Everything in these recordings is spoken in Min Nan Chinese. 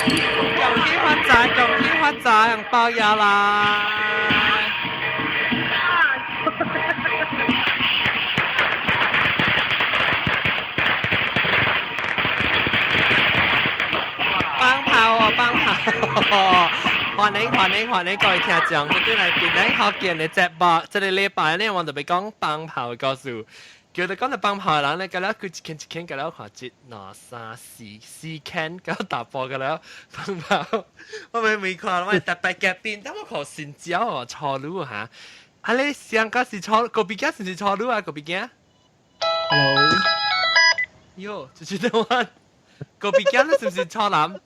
恭喜發財，恭喜發財，紅包也來。放炮哦，放炮！歡迎歡迎歡迎各位聽眾，這對來檳城福建的節目，這個禮拜呢，我就欲講放炮的故事。叫做講到放炮的人咧，佮了佢一間一間佮了看一、兩、三、四四間，佮大波佮了放炮。我欲問看，我特別嘉賓，等我看新椒哦，初女哈。啊，你上個是初隔壁囝是毋是初女啊？隔壁囝？Hello。喲，就是這我隔壁囝，你是毋是初男？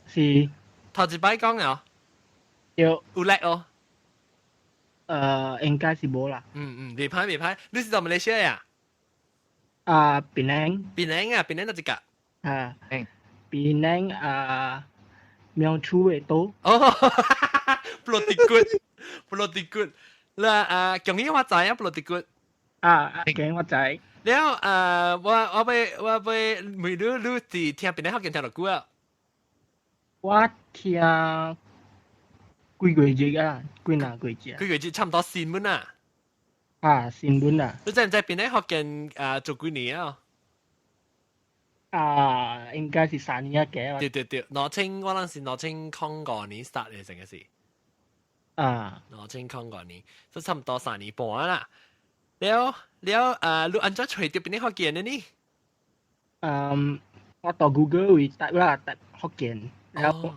是。頭一擺講哦。有。有力哦。應該是無啦。嗯嗯，袂歹袂歹，你是佇馬來西亞呀？啊，檳城。檳城啊，檳城佗一角？啊。檳城啊，苗厝的島。哦，Pulau Tigut，Pulau Tigut。啦啊，恭喜發財啊，Pulau Tigut。啊，恭喜發財。了啊，我欲問你，你是聽檳城福建聽偌久啊？我聽幾個月啊，幾若個月。幾個月差毋多新聞啊？啊，新聞啊。你知毋知檳城福建啊做幾年啊？啊，應該是3年啊幾。對對對，兩千我諗是2005年 start 的成個是。啊。2005年，所以差毋多3年半啦。了了啊，你按怎揣著檳城福建的呢？嗯，我到 Google 位 type 啦，type 福建，然後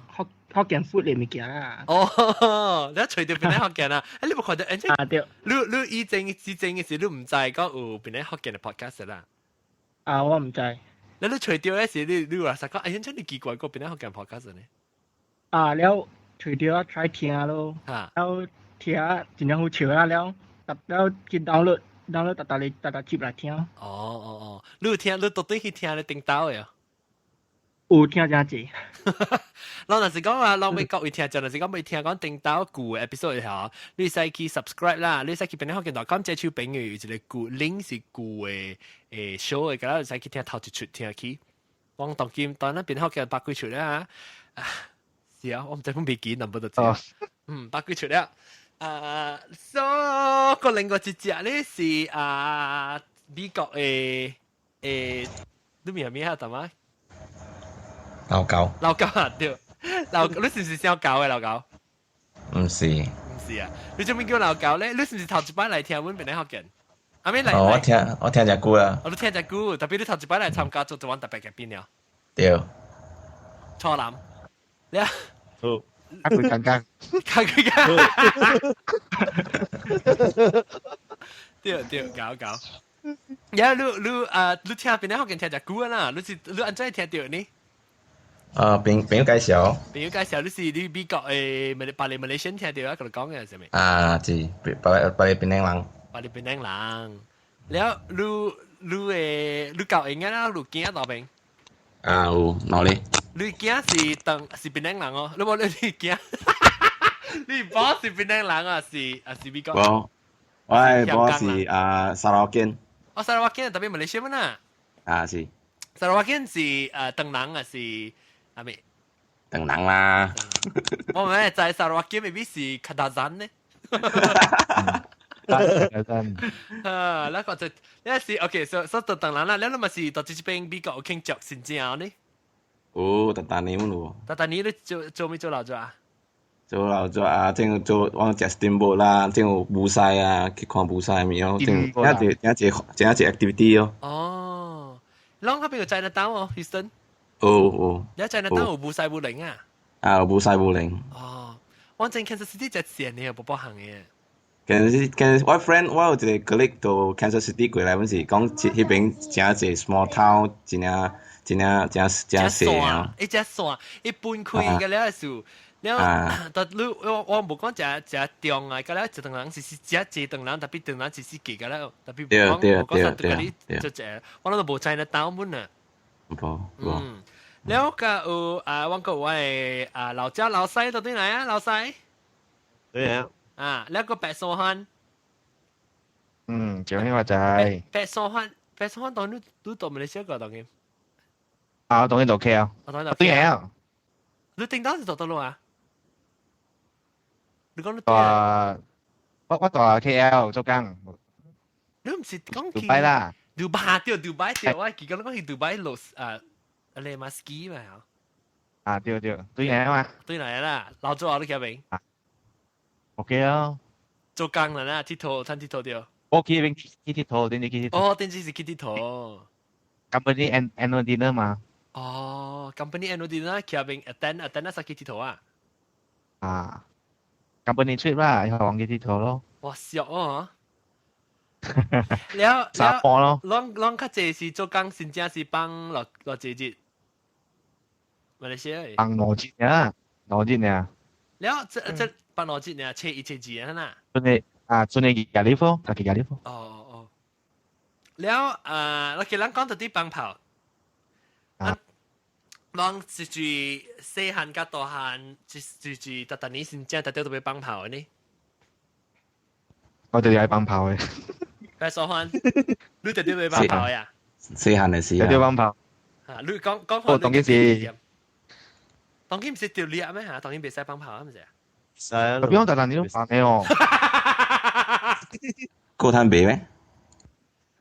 福建 food 的物件啦。哦，你揣著檳城福建啊？欸，你無看著？啊對。你以前的時，你毋知講有檳城福建的 podcast 啦？啊，我毋知。你揣著的時，你話實講，哎呀，真係奇怪，個檳城福建 podcast 呢？啊，了揣著我 try 聽咯，了聽真正好笑啊，了，了去 download。download 逐逐日逐逐集來聽。哦哦哦，你有聽？你到底去聽咧頂兜的？有聽誠濟。咱若是講話，咱欲各位聽眾，若是講欲聽講頂兜舊的 episode 吼，你使去 subscribe 啦，你使去檳城福建 .com 這手邊有一個舊 link 是舊的show 的，佮你使去聽頭一出聽去。講當今當咱檳城福建百幾出啦，是啊，我毋知講袂記，number 就知。嗯，百幾出了。啊，so 個另外一隻咧是啊美國的你名咩啊？大媽？老狗。老狗啊，對，老你是毋是小狗的老狗？毋是。毋是啊，你做咩叫老狗咧？你是毋是頭一擺來聽阮檳城福建？阿咩來？哦，我聽誠久啦。我都聽誠久，特別你頭一擺來參加做一晚特別嘉賓了。對。錯男，你啊。好。較佢更加，較佢更，對對，搞搞。呀，你你啊，你聽檳城福建聽誠久啦，你是你按怎聽著呢？啊，朋友介紹。朋友介紹，你是你美國的馬來馬來西亞聽著啊，佮你講的啥物？啊，是，別檳城人。別檳城人，了，你你的你夠閒啊？你囝佇邊？啊，有兩个。你囝是當是檳城人哦？你無你囝？你某是檳城人啊？是啊是美國？無，我的某是啊沙撈越。哦，沙撈越特別馬來西亞啦。啊是。沙撈越是啊唐人啊是阿咩？唐人啦。我們在沙撈越 maybe 是卡達山呢。啊，那個就那是 OK，所以唐人啦，你嘛是到這邊美國有傾著新正呢？有，逐逐年有。逐逐年你做咩做老做啊？做老做啊，正做我食 steamboat 啦，正有舞獅啊，去看舞獅物哦，正正一 activity 哦。哦，啷嗰邊有 Chinatown 哦，Houston。有有。你 Chinatown 有舞獅舞龍啊？啊，有舞獅舞龍。哦，我正 Kansas City 只線的，無包行的。 Kansas City，我 friend 我有一個 colleague 到 Kansas City 過來，阮是講彼邊誠濟 small town，真正真正誠誠細啊。伊只線，伊分開個了是，了，但你我無講誠誠重啊，個了一頓人是誠濟頓人，特別頓人是是幾個了，特別無講無講啥對你就這，我攏都無 Chinatown 本啊。無無。嗯，了個有啊，我個我的啊老家老西到底來啊，老西。對啊。啊，了個白沙漢。嗯，恭喜發財。白沙漢，白沙漢當你你到馬來西亞個當嘅？啊，當然就 OK 啊。我當然對啊。你頂當是做到咯啊？你講你啊，我住 KL 做工。你唔是講杜拜啦？杜拜對，杜拜對，我記得你講去杜拜落啊，你嘛 ski 嘛？啊對對，對嚟嘛？對嚟啦，老早你企邊？OK 啊。做工啦啦，𨑨迌，趁𨑨迌對。我去邊去𨑨迌，點知去𨑨迌？哦，點知是去𨑨迌。 Company annual dinner 嘛。哦，company annual dinner 企邊 attend attend 啊，去𨑨迌啊。啊，company trip 啦，以後去𨑨迌咯。哇，笑哦！了沙坡咯。攏攏較濟是做工，真正是放落落幾日？馬來西亞。放2日啊，2日呢。了，這這放2日呢，車一車二啊啦。真係啊，真係壓力風，家己壓力風。哦哦。了啊，我叫人講到啲放炮。啊。攏是住細漢甲大漢，住住住，逐逐年先正，逐逐都欲放炮的呢。我哋愛放炮的。來說番，你直直欲放炮呀？細漢的時直直放炮。啊，你講講哦，當今是，當今唔是掉裂咩嚇？當今袂使放炮啊，毋是啊？使啊！邊個大你都放的哦？高灘賣咩？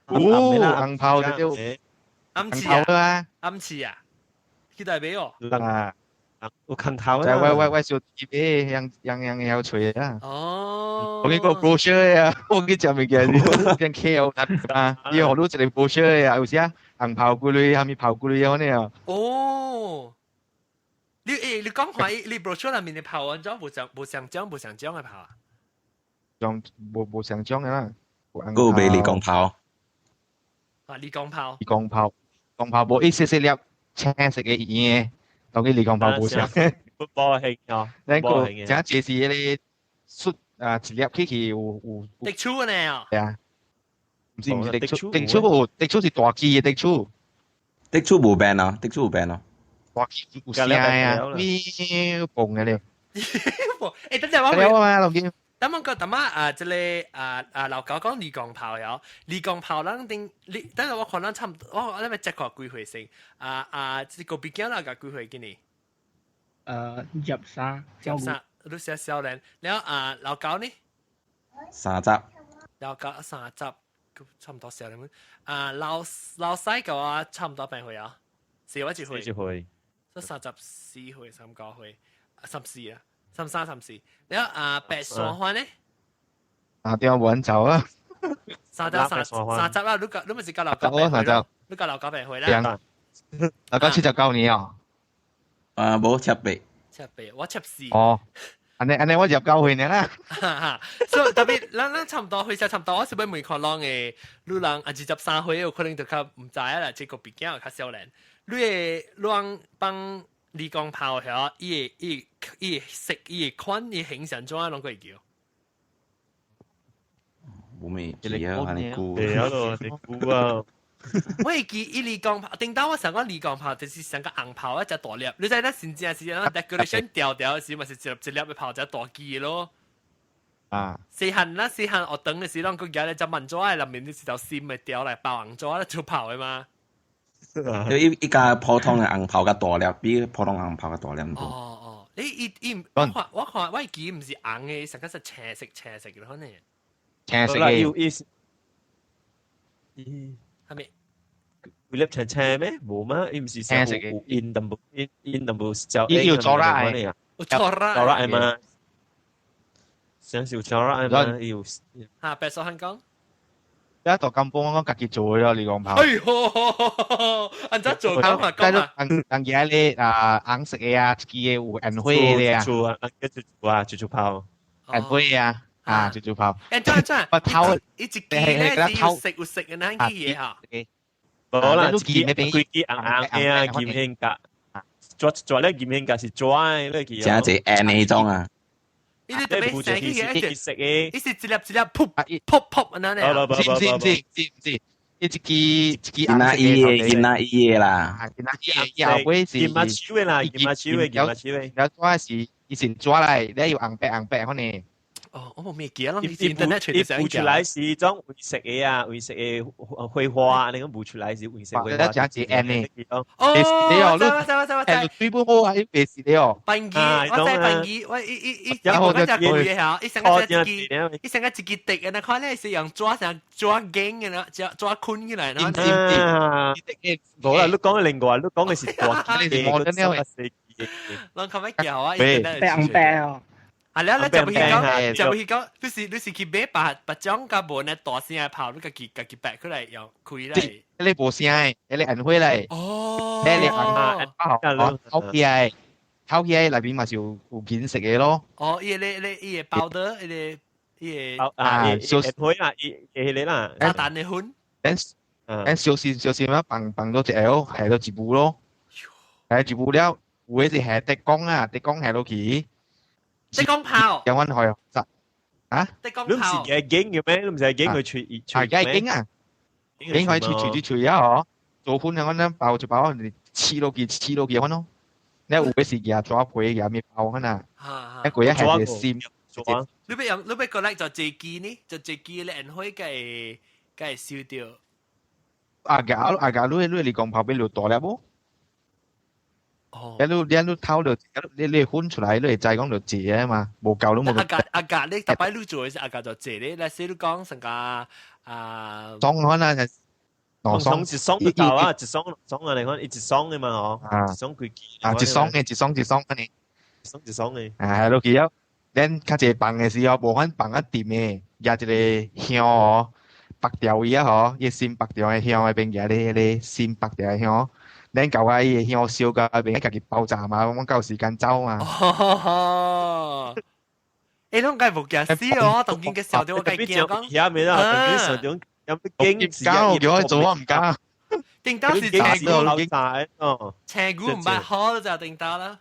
哦，紅炮就暗刺啊！暗刺啊！去大買哦。啊！有空頭啊！我我我小弟買，樣樣樣有吹啊！哦。我見個 brochure 啊，我去食物件，見 KL 啊，伊予你一個 brochure 啊，有時啊，紅炮幾鐳，啥物炮幾鐳安呢啊。哦。你欸，你講看，你 brochure 內面的炮安怎無相無相講無相講的炮啊？種無無相講的啦。閣有賣李光炮。啊，李光炮。李光炮，光炮無一細細粒青色的圓的。當佢李光炮無相。波興哦，咱個這這是迄個出啊一粒起去有有。滴出呢哦。對啊。毋是毋是滴出，滴出無滴出是大支的滴出。滴出無變啊，滴出有變啊。大支有聲啊，喵蹦的咧。欸，等陣我了啊，老金。等我個等下啊，這個啊啊老狗講李光炮喲，李光炮咱頂你，等下我看咱差唔多，我我咧咪接看幾歲先。啊啊，這個畢竟啦，個幾歲今年？ 23。 23，你寫少年。了啊，老狗呢？ 30。老狗三十，差唔多少年。啊，老老細個我差唔多變歲啊，是我一歲。一歲。所以34歲，39歲，34啊。3334，了啊，白山番呢？啊，對啊，無走啊。三十三三十啦，你個你咪是甲老狗病歲，你甲老狗病歲啦。老狗79年哦。啊，無78。78，我74。哦，按呢按呢，我29歲呢啦。所以特別，咱咱差唔多，歲數差唔多，我是欲問看攏的，你人啊23歲有可能就較毋知啦，這個畢竟較少年。你的攏幫。李光炮遐，伊會伊伊色伊款伊形象怎啊攏會叫？無咩記啊，按呢估。對啊，咯，你估啊！我會記伊李光炮，頂當我想講李光炮就是像個紅炮一隻大粒，你知咱真正是咱 decoration 掉掉時，嘛是一粒一粒的炮，隻大支咯。啊！細漢咱細漢學堂的時，攏閣舉咧隻萬紙的內面是條線的條來包紅紙來做炮的嘛。一一家普通的紅炮較大粒，比普通紅炮較大粒。哦哦，你伊伊我看我看我記毋是紅的，上個是青色青色的可能。青色的。有意思。係咪？有粒青青咩？無嗎？伊毋是青色的。有印淡薄，印印淡薄焦。伊有做啦的。有做啦。做啦的嗎？想是有做啦的嗎？伊有。嚇，白素漢講。一到金邦我家己做咯，李光炮。哎喲，按怎做講嘛講嘛。人人家咧啊，紅色的啊，一支的有煙火的啊。做啊，一做啊，做做炮。煙火啊，啊，做做炮。欸，怎怎？我頭一支咧是有色有色的那支嘢嚇。無啦，一支幾支紅紅的啊，金興格。抓抓咧金興格是抓的，你記。真係 N 那種啊。伊你特別生起嘅，色的，伊是一粒一粒噗噗噗按呢。唔是唔是唔是唔是，伊一支一支金仔伊的，金仔伊的啦。金仔伊的，伊後尾是金仔手的啦，金仔手的，金仔手的。然後抓是伊是抓來，你有紅白紅白可能。哦，我冇咩記啊，攏 internet 伊浮出來是種黃色的啊，黃色的花花，你講浮出來是黃色花花。一隻 N 呢？哦，我知我知我知我知。對不好啊，伊白色的哦。笨機，我知笨機，我伊伊伊，我只攰嚇，伊成個一支，伊成個一支滴嘅，那看咧是用抓成抓頸嘅啦，抓抓捆起來。啊，無啦，你講嘅另外，你講嘅是大機嘅，我真係。攏較欲叫啊！白紅白哦。啊！了，你就會講，就會講，你是去買白白種甲無呢大聲的炮，你家己家己白出來用開來。你無聲的，你按火來。哦。你按炮，烤起來，烤起來內面嘛是有金色的咯。哦，伊個咧伊個包的，伊個伊個啊，小火啊，伊伊個啦。炸彈的粉。咱小心小心啊，放放到一下，下到一步咯。下一步了，有的是下竹竿啊，竹竿下落去。竹竿炮。有阮可以啊？竹竿炮。你唔是嘅景嘅咩？你唔是景去吹吹咩？係景啊！景可以吹吹吹吹啊！嗬，做粉啊，阮包一包，黐落去黐落去，阮咯。你有的是夾紙皮夾麵包可能，一個一係隻線。你欲用你欲過來就這支呢？就這支咧，煙火會會燒掉。阿家阿家，你你嚟講炮俾你大粒無？哦，你你偷到，你你分出來，你會知講就借啊嘛，無夠都無。阿家阿家，你逐擺你做的是阿家就借咧，來說你講成個啊。雙可能係雙一雙就夠啊，一雙雙啊，你看一雙的嘛嗬，一雙幾支。啊，一雙的，一雙一雙的，一雙一雙的。啊，落去了，咱較濟放的時候，無法放啊甜的，舉一個香哦，白掉伊啊嗬，伊新白掉的香，那邊舉咧迄個新白掉的香。咱舊啊，伊個香燒到邊，家己爆炸嘛，阮夠時間走嘛。哦，欸，攏該無驚死哦，當今嘅小弟我該驚講。遐面啊，當今小弟有驚敢，叫我做我毋敢。頂到是青菇，青菇毋捌好就頂到啦。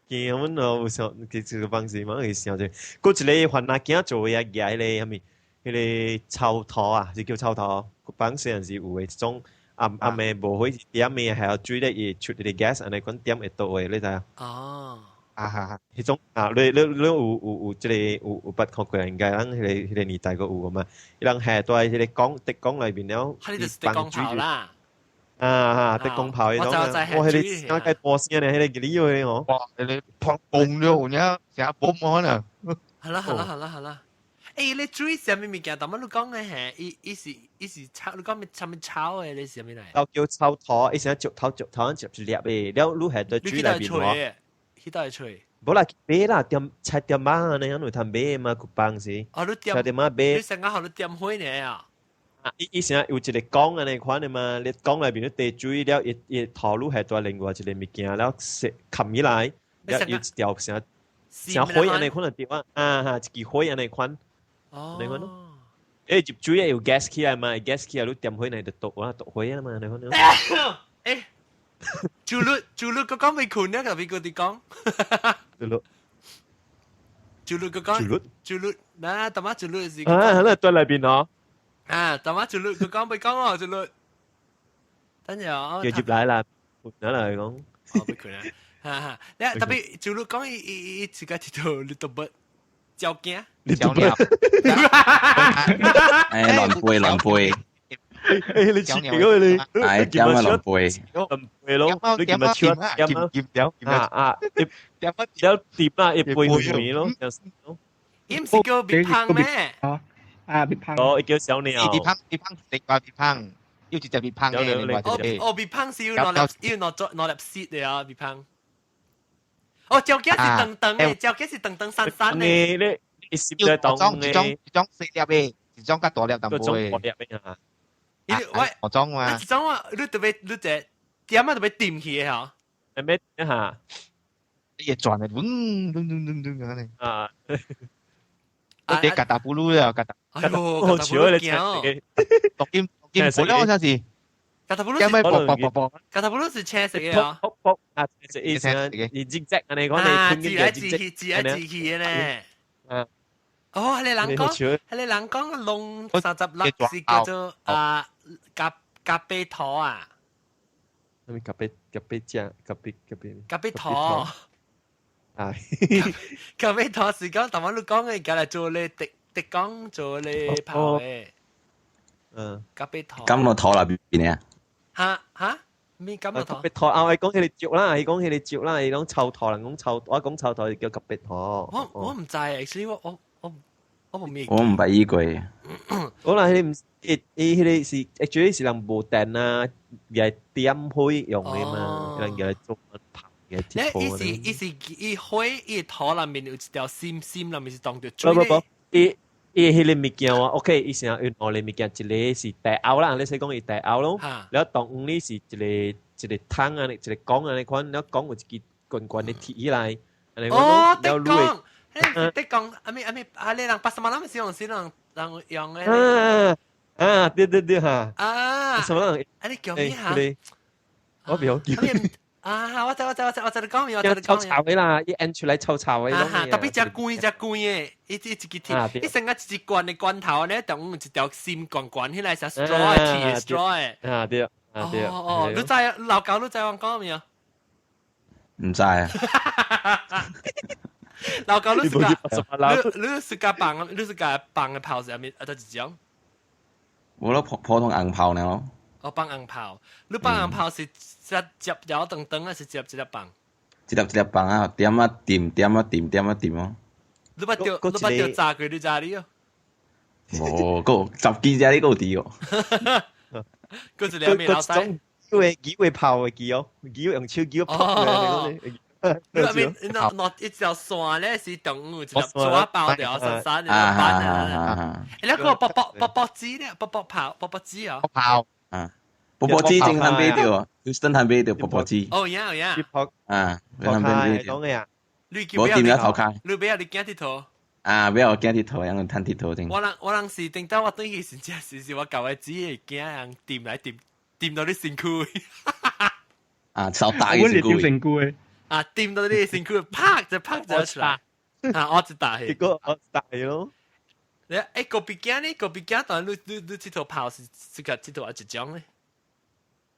驚阮哦，有想其實個方式嘛，會想者，閣一個番仔囝做的啊，舉彼個啥物，彼個臭頭啊，是叫臭頭，放雖然是有的一種。暗暗暝無火點的，還有水咧，伊出一個 gas，按呢款點會倒的，你知影？哦，啊哈，彼種啊，你你你有有有這個有有捌看過，應該咱彼個年代閣有嘛？伊人下在彼個缸竹缸內面了，伊就是竹缸炮啦。啊啊，竹缸炮彼種啊，哇，彼個敢大聲咧，彼個吉利的吼，哇，彼個砰嘣了，有影成嘣可能。好啦好啦好啦好啦。欸，你水啥物物件？頭仔你講的係，伊伊是伊是炒，你講咩啥物炒的？你是啥物來？叫臭頭，伊是石頭石頭一粒的，了你下佇水內面喎。去佗會揣？無啦，買啦，店菜店仔按呢，有通買嘛，去放是。哦，你點？菜店仔買。你先講予你點火呢啊？啊，伊伊成有一個缸按呢款的嘛，你缸內面你滴水了，伊伊頭路下佇另外一個物件了，冚起來，了有一條啥啥火按呢款的對啊，啊哈，一支火按呢款。哦，你看咯，欸入水有 gas 起來嘛，gas 起來你點火來就毒啊，毒火啊嘛，你看咯。欸，朱律朱律個講未困呢，特別佢哋講。朱律，朱律個講。朱律，朱律，嗱，頭仔朱律是。啊，那對內邊哦。啊，頭仔朱律佢講未講哦，朱律。等陣我。叫入來啦，嗱嚟講。哦，未困啊，哈哈，你特別朱律講伊伊伊自家一條 little bird。鳥驚，鳥鳥，哎，亂飛亂飛，哎，你似幾個你？哎，點啊亂飛，亂飛咯，你叫乜超？點啊？點啊啊！點啊？點點啊？一飛飛咯，伊毋是叫蜜蜂咩？啊，蜜蜂。哦，伊叫小鳥。蜜蜂，蜜蜂，另外蜜蜂，又一隻蜜蜂嘅，另外一隻。哦，蜜蜂是有兩粒，有兩粒兩粒絲的啊，蜜蜂。哦，鳥仔是長長的，鳥仔是長長瘦瘦的。你你一一種一種一種細粒的，一種較大粒淡薄的。大粒的啊！我我種嘛。一種啊，你特別你這點啊特別掂起的吼。係咩一下？伊會轉的，嗡嗡嗡嗡嗡按呢。啊！你得嘎達布魯了，嘎達。哎呦，嘎達布魯驚。當今當今，無了啥是？嘎達布魯是。啵啵啵啵。嘎達布魯是青色的啊。卜卜啊，是意思啊，你直接按呢講，你自來自去，自來自去的咧。啊。哦，彼個人講，彼個人講龍36是叫做啊咖咖啡桃啊。啥物咖啡咖啡醬咖啡咖啡？咖啡桃。啊，咖啡糖是講，頭先你講嘅，而家做咧滴滴講做咧泡嘅。嗯，咖啡糖。咁我糖啦邊啊？嚇嚇，咩甘露糖？咖啡糖啊！我講起你蕉啦，佢講起你蕉啦，佢講臭糖，人講臭，我講臭糖就叫咖啡糖。我唔知，actually 我冇咩。我唔捌依過。可能佢唔伊伊迄個是，actually 是人無電啊，也係點火用的嘛，人叫做泡嘅咧，伊是伊是伊火伊土內面有一條線線內面是當著水。不不不，伊伊迄個物件啊，OK，伊是用兩個物件，一個是大拗啦，你使講伊大拗咯，然後當黃呢是一個一個湯啊，一個缸啊，你款，然後缸有一支滾滾的鐵起來。哦，得講，得講，阿咪阿咪啊，你人八十萬人是用是人人用的。啊啊，對對對哈。啊。什麼人？啊，你叫咩哈？我不曉記。啊！我知我知我知我知你講咩，我知你講。臭臭的啦，一按出來臭臭的。啊，特別隻罐隻罐的，伊一支鐵，伊成個一支罐的罐頭咧，中有一條線罐罐起來，是 straw 鐵 straw 的。啊對，啊對。哦哦，你知老狗你知我講咩？唔知啊。老狗你是個，你你是個放，你是個放的炮是啥物？啊，得一種。我攞普普通紅炮呢。哦，放紅炮，你放紅炮是接接搖等等，還是接一粒棒？一粒一粒棒啊，點啊點點啊點點啊點哦。你捌著你捌著炸過你炸你哦？無，個十幾隻你閣有佇哦。閣一粒咩老細？幾幾位炮的機哦，幾用手機炮的。你那邊那那一條線咧是中有一粒紙包掉，散散的板啊。你個卜卜卜卜紙咧，卜卜炮，卜卜紙啊。炮啊。波波機正坦買到，Houston 坦買到波波機。哦，呀呀。啊，坦買到。我掂咗頭開。你不要你驚鐵頭。啊，不要我驚鐵頭，因為貪鐵頭正。我人是頂到我轉去時，真是是我舊嘅紙會驚人掂來掂掂到你身軀。啊，手打嘅身軀。身軀。啊，掂到你身軀，啪就啪就出來。啊，我一打去。結果我打咯。你誒個別驚呢？個別驚，當你你你這頭炮是這個這頭係一種咧？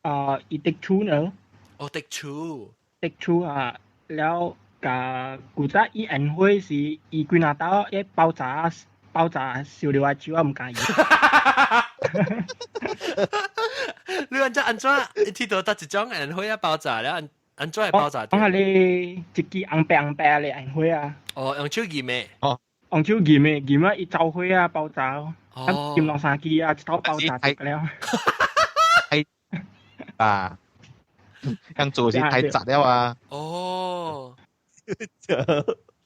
啊，伊滴醋呢？哦，滴醋，滴醋啊！了，甲古早伊煙火是伊幾若刀一爆炸爆炸燒了我手，我毋介意。你按怎按怎？伊鐵頭搭一種煙火啊爆炸了，按按怎會爆炸？講下你一支紅白紅白的煙火啊！哦，用手撳的。哦，用手撳的，撳啊！伊走火啊，爆炸哦。哦。撳兩三支啊，一刀爆炸就了。啊，樣做是太雜了啊！哦，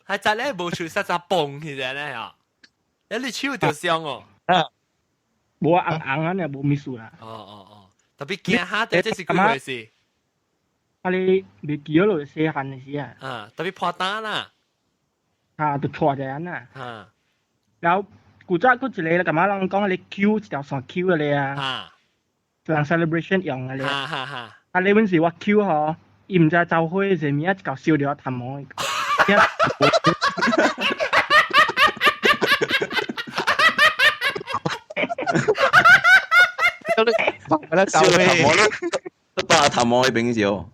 係雜咧，無手實實蹦起來咧啊！你手就傷哦。啊，無啊，紅紅啊，你無咩事啦。哦哦哦，特別驚嚇，這是幾回事？啊，你未記得落細漢的時啊。啊，特別破單啦。啊，就錯者啊。啊。然後古早閣一個，感覺人講你 Q 一條線 Q 的咧啊。啊。人 celebration 用的咧，啊你本是我 Q 吼，伊毋知走火是物仔，一嚿燒著我頭毛。燒頭毛咧，都把頭毛去邊燒。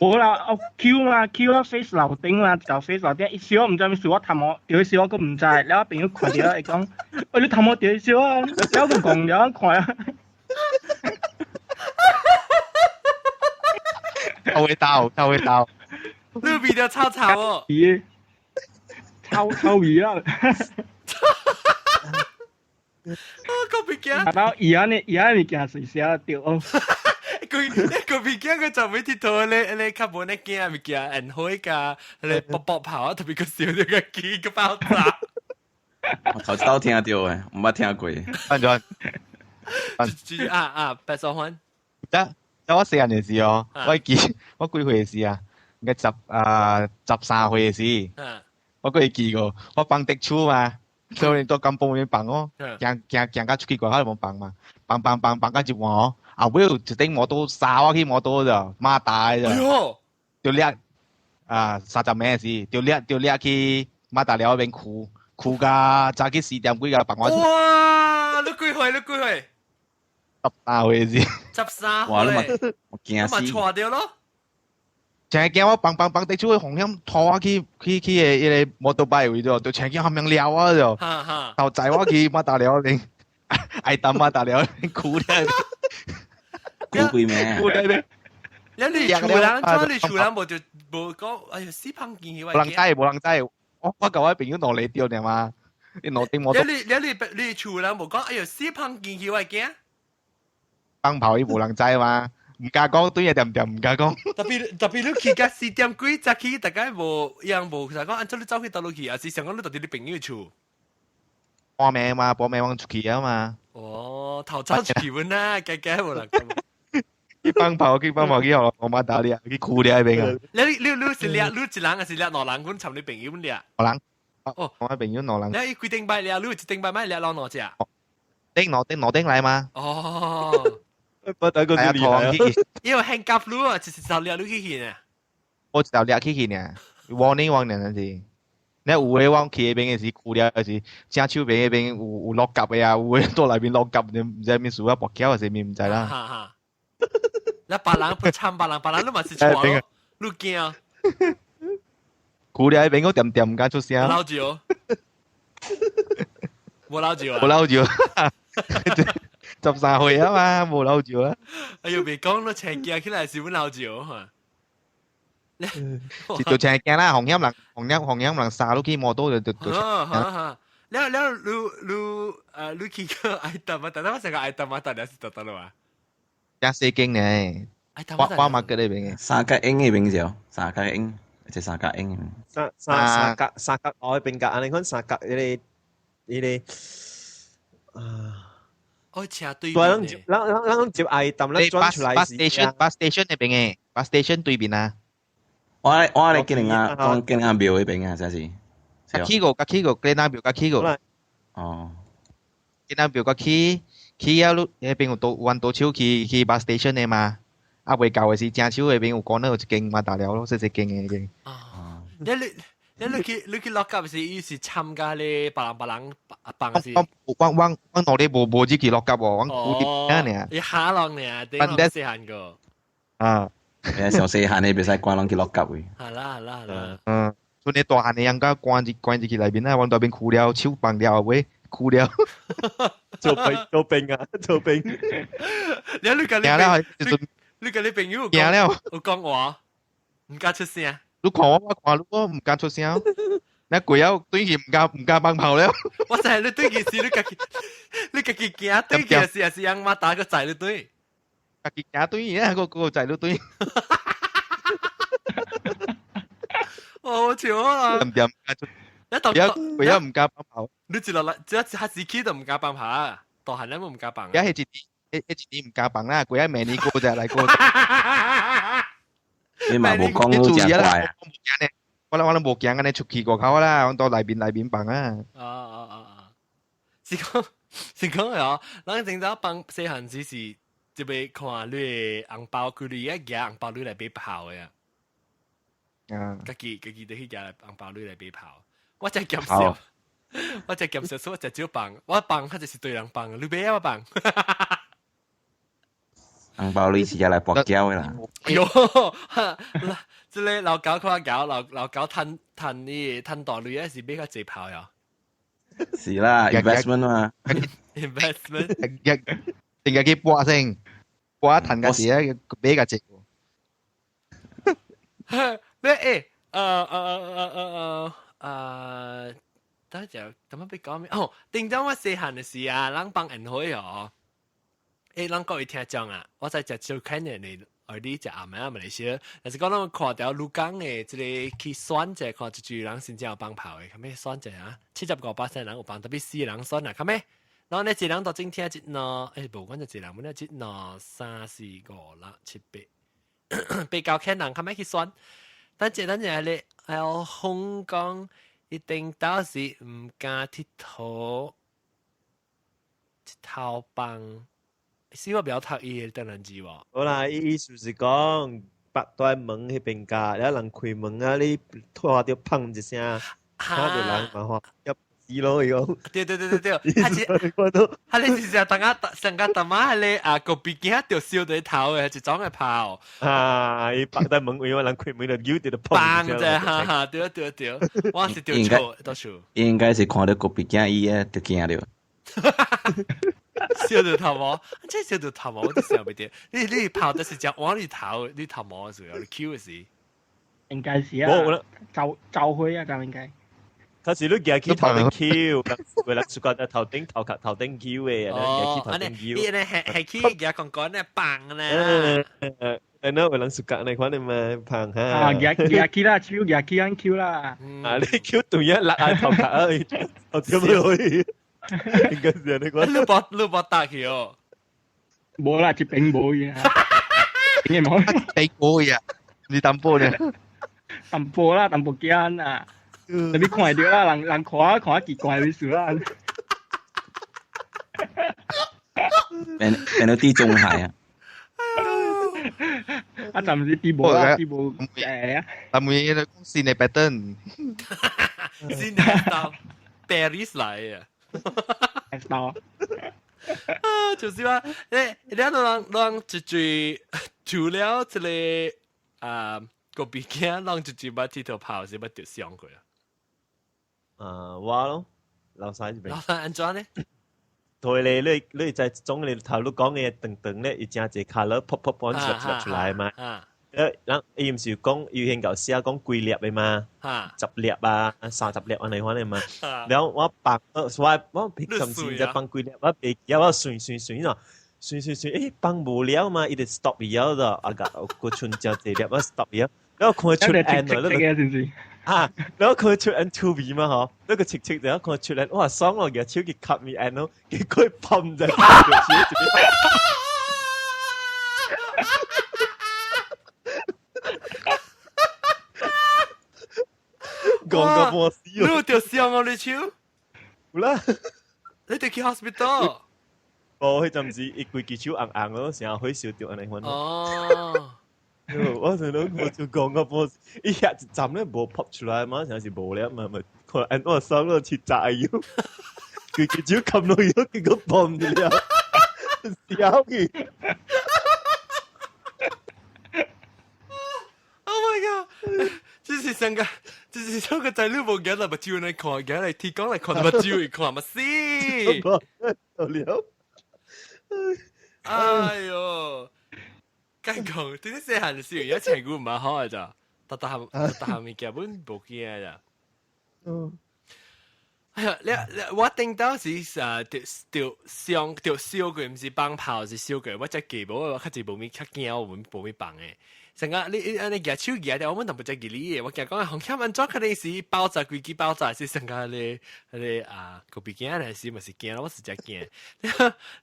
無啦，我 Q 嘛，Q 到 face 樓頂嘛，一嚿 face 樓頂，伊燒我毋知咩事，我頭毛掉去燒我閣毋知，了我朋友看著會講，喂你頭毛掉去燒啊，了我戇了看啊。臭味道，臭味道。你味道臭臭哦。咦，臭臭味啊！啊，個別驚。然後伊安尼，伊安尼物件隨時對哦。佢個別驚佢就每鐵頭咧咧較無咧驚物件，煙火甲咧卜卜炮啊，特別個燒到個機個爆炸。我頭一道聽到的，毋捌聽過。安怎？啊啊，白素芬。得，我細漢的時哦，我記我幾歲的時啊？應該13歲的時。我閣會記過，我放滴手嘛，所以到甘榜面放哦，行行行到出去外口就無放嘛，放放放放到一半哦，後尾有一頂摩托殺我去摩托就馬達的就，就掠啊30暝的時，就掠就掠去馬達寮那邊哭哭到早起4點幾個放我。哇！你幾歲？你幾歲？ 13歲時。 13歲。哇！你嘛我驚死。你嘛錯掉咯。成日驚我砰砰砰地出去紅險拖我去去去嘅迄個摩托擺位咗，就成驚冚樣撩我就，頭載我去馬達寮邊，挨擔馬達寮邊哭咧，哭幾咩？哭咧。你你厝人，怎你厝人無就無講，哎呀死胖見去。無人知，無人知，我舊我朋友攞嚟掉呢嘛，你攞啲摩托。你你你你厝人無講，哎呀死胖見去我驚。放炮伊無人知嘛，唔敢講，對嘢掂掂唔敢講。特別特別你去到4點幾才去，大概無樣無，就講按怎你走去佗落去，還是想講你到佇你朋友厝？報名嘛，報名往出去啊嘛。哦，頭走出去阮啦，加加無人講。去放炮，去放炮，去予我媽打你啊，去哭你喺邊啊！你你你是掠你一人，還是掠兩人？阮參你朋友掠。兩人。哦，我朋友兩人。你幾頂擺掠？你一頂擺買掠兩兩隻？頂兩頂兩頂來嘛？哦。不等個厲害啊！因為輕夾你啊，一頭掠你去去呢。我一頭掠去去呢，warning 我呢是。你有的我去彼邊的時，哭了是正手邊彼邊有有落夾的啊，有的倒內面落夾，你毋知啥物事啊，跋筊還是啥物毋知啦。哈哈。你別人不參別人，別人你嘛是錯咯，你驚？哭了彼邊我恬恬毋敢出聲。老酒。無老酒啊！無老酒。13歲啊嘛，無老酒啊。哎喲，別講你青驚起來是阮老酒哈。是就青驚啦，紅險人，紅險紅險人殺落去摩托就就就。哈哈，了了，你你你去個愛達嘛？但係我成個愛達嘛，大家是得得了嘛？加四間呢？我我嘛閣那邊嘅。三角鷹那邊就三角鷹，即三角鷹。三三三角三角外邊角，按呢款三角彼個彼個啊。哦，車對面。對，咱咱咱接愛淡，咱轉出來是。Bus station bus station 那邊嘅，bus station 對面啊。我我咧吉林啊，講吉林啊廟那邊啊，真是。較起過，較起過，吉林廟較起過。哦。吉林廟較起，起了你彼邊有倒彎倒手去去 bus station 的嘛？啊，未到的是正手彼邊有講那有一間嘛大了咯，細細間的間。哦。你你你你去你去落夾是伊是參加咧別人別人幫是？我我我我努力無無入去落夾喎，我孤立啊爾。伊下落爾，頂落細漢個。啊。你上細漢你袂使關攏去落夾位。係啦係啦係啦。嗯，剩你大漢的人家關入關入去內面啊，往內面哭了，手放了尾哭了。做兵做兵啊，做兵。你你甲你你甲你朋友驚了，有講話，毋敢出聲。你看我，我看你，我毋敢出聲。你過了對去毋敢毋敢放炮了。我知你對去是你家己，你家己驚對去是還是人媽打個仔你對？家己行對啊，個個仔你對。哦，好笑啊！唔掂，一到過了毋敢放炮。你一落來，只一下時期都毋敢放炮，大漢咧毋敢放。而家係一年，一年毋敢放啦，過了明年過就來過。你嘛無講你真怪啊！我我攏無驚按呢出去外口啦，我到內面內面放啊。啊啊啊啊！是講是講哦，咱正早放細漢時是特別看你的紅包，佢你一夾紅包你來買炮的啊。啊！家己家己得去夾紅包你來買炮，我真減少，我真減少，所以我真少放，我放較就是對人放，你買啊我放。紅包你是來跋筊的啦。喲，這個老狗看搞，老老狗趁趁你趁大鐳還是買較濟炮呀？是啦，investment 嘛。 investment。一定係去搏先，搏一趁較濟啊，買較濟。咩？欸，等陣，等下欲講咩？哦，頂早我細漢的時啊，咱放煙火哦。欸，咱各位聽眾啊，我在食小看的呢，而你食暗暝啊，馬來西亞，但是講咱看著鹿港的這個去選者，看一堆人真正有放炮的，較尾選者啊，75%人有放，特別四個人選啊，較尾，然後呢，一人都正聽一兩，欸，無管就一人，阮一兩三四五六七八，八九千人，較尾去選。等陣等陣咧，哎呦，香港一定到時毋敢鐵頭，鐵頭放。是我不要讀伊的當然字喎。好啦，伊意思是講北大門彼邊家，了人開門啊，你拖著砰一聲，聽著人嘛吼，死咯，伊講。對對對對對，他是他你是當啊上個大媽咧啊個鼻鏡就燒到頭嘅，一種嘅炮。啊！伊白得門，因為人開門就扭到砰啫，哈哈，對對對，我是掉錯，到處。應該是看到個鼻鏡伊啊，就驚了。燒到頭毛，真燒到頭毛，我都想唔到。你炮的是講往你頭，你頭毛的時候，你 Q 的時。應該是啊，就就去啊，就應該。佢是你夾起頭頂 Q，為了出個頭頂頭殼頭頂 Q 嘅，夾起頭頂 Q。你咧係係去夾講講咧棒咧。誒，那為人出個那款你嘛棒哈。啊，夾夾起啦，手夾起按 Q 啦。啊，你 Q 對一落喺頭殼啊，頭點落去？應該是你講。你無打去哦？無啦，一邊無去啊。邊個冇？邊無去啊？你淡薄呢？淡薄啦，淡薄驚啊！你看到啦，人人看看奇怪的事啦。變變到地中海啊！啊，暫時地無啦，地無誒啊！但每個講新的 pattern，新的到 Paris 來啊！到啊，就是話，你兩人一嘴除了這個啊。個鼻鏡攏直接把鐵頭炮是捌著傷過啊？啊，我咯，老細這邊。老細按怎呢？對咧，你在總你頭路講嘅長長咧，伊真濟 colour pop pop pop 出出來嘛。誒，人伊毋是講伊先搞寫講幾粒的嘛？10粒啊，30粒按呢款的嘛。然後我放，我平常時才放幾粒，我袂記我算算算咯。算算算，誒，放無了嘛，伊就 stop 了的，啊個個剩真濟粒，我 stop 了。然後看出 N 了，那個啊，然後看出 N 2 B 嘛嗬，那個切切，然後看出 N，哇，爽咯，舉手去吸咪 N 咯，結果噴就，講個冇死哦，你有著傷哦，你手，有啦，你得去 hospital。哦，彼陣時伊規支手紅紅咯，成日火燒著按呢款。哦。我想講，我就講個波，伊遐一站咧無 pop 出來嘛，成是無了嘛，咪看按我手咯，切炸腰，規支手冚落去，結果爆住了，笑去。 Oh my god！這是上個，這是上個仔女無見啦，目睭來看，見來天光來看，目睭會看嘛死。了。哎呦！敢講，點解細漢時有情緒唔蠻好的咋？逐逐項逐逐項物件本無驚咋。嗯。哎呀，你我頂到時啊，著著傷著燒過，毋是放炮是燒過，我才記無，我較濟無咪較驚，我無咪放的。成個你你按呢舉手舉著，我們淡薄仔記你的，我驚講紅險按怎可能是爆炸規支爆炸是成個咧咧啊個鼻鏡來是嘛是驚，我是真驚。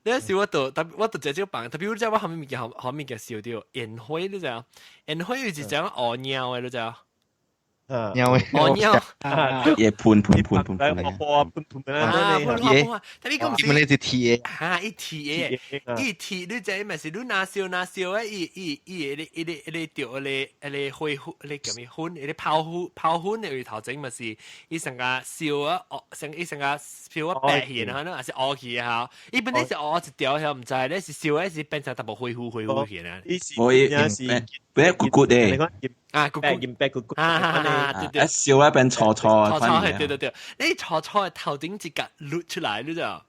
你時我就特我就直接放，特別你知我後面物件後後面物件燒著煙火，你知影？煙火有一種烏鳥的，你知影？鳥的，烏鳥，也噴噴噴噴噴，花噴噴啊，噴噴，特別講是，你是鐵的，啊，伊鐵的，伊鐵，你知嘛是？你若燒若燒的，伊伊伊伊伊伊伊著迄個迄個火粉，迄個叫咩粉？迄個泡粉泡粉的位頭前嘛是，伊成個燒啊，成伊成個燒啊白去，然後呢，還是烏去的吼。伊本來是烏一條，曉毋知咧是燒的是變成淡薄灰灰灰灰去呢。無伊本來骨骨的。啊，骨骨銀白骨骨，啊，對對，一燒一變粗粗，粗粗係對對對，你粗粗的頭頂一格露出來，你知道？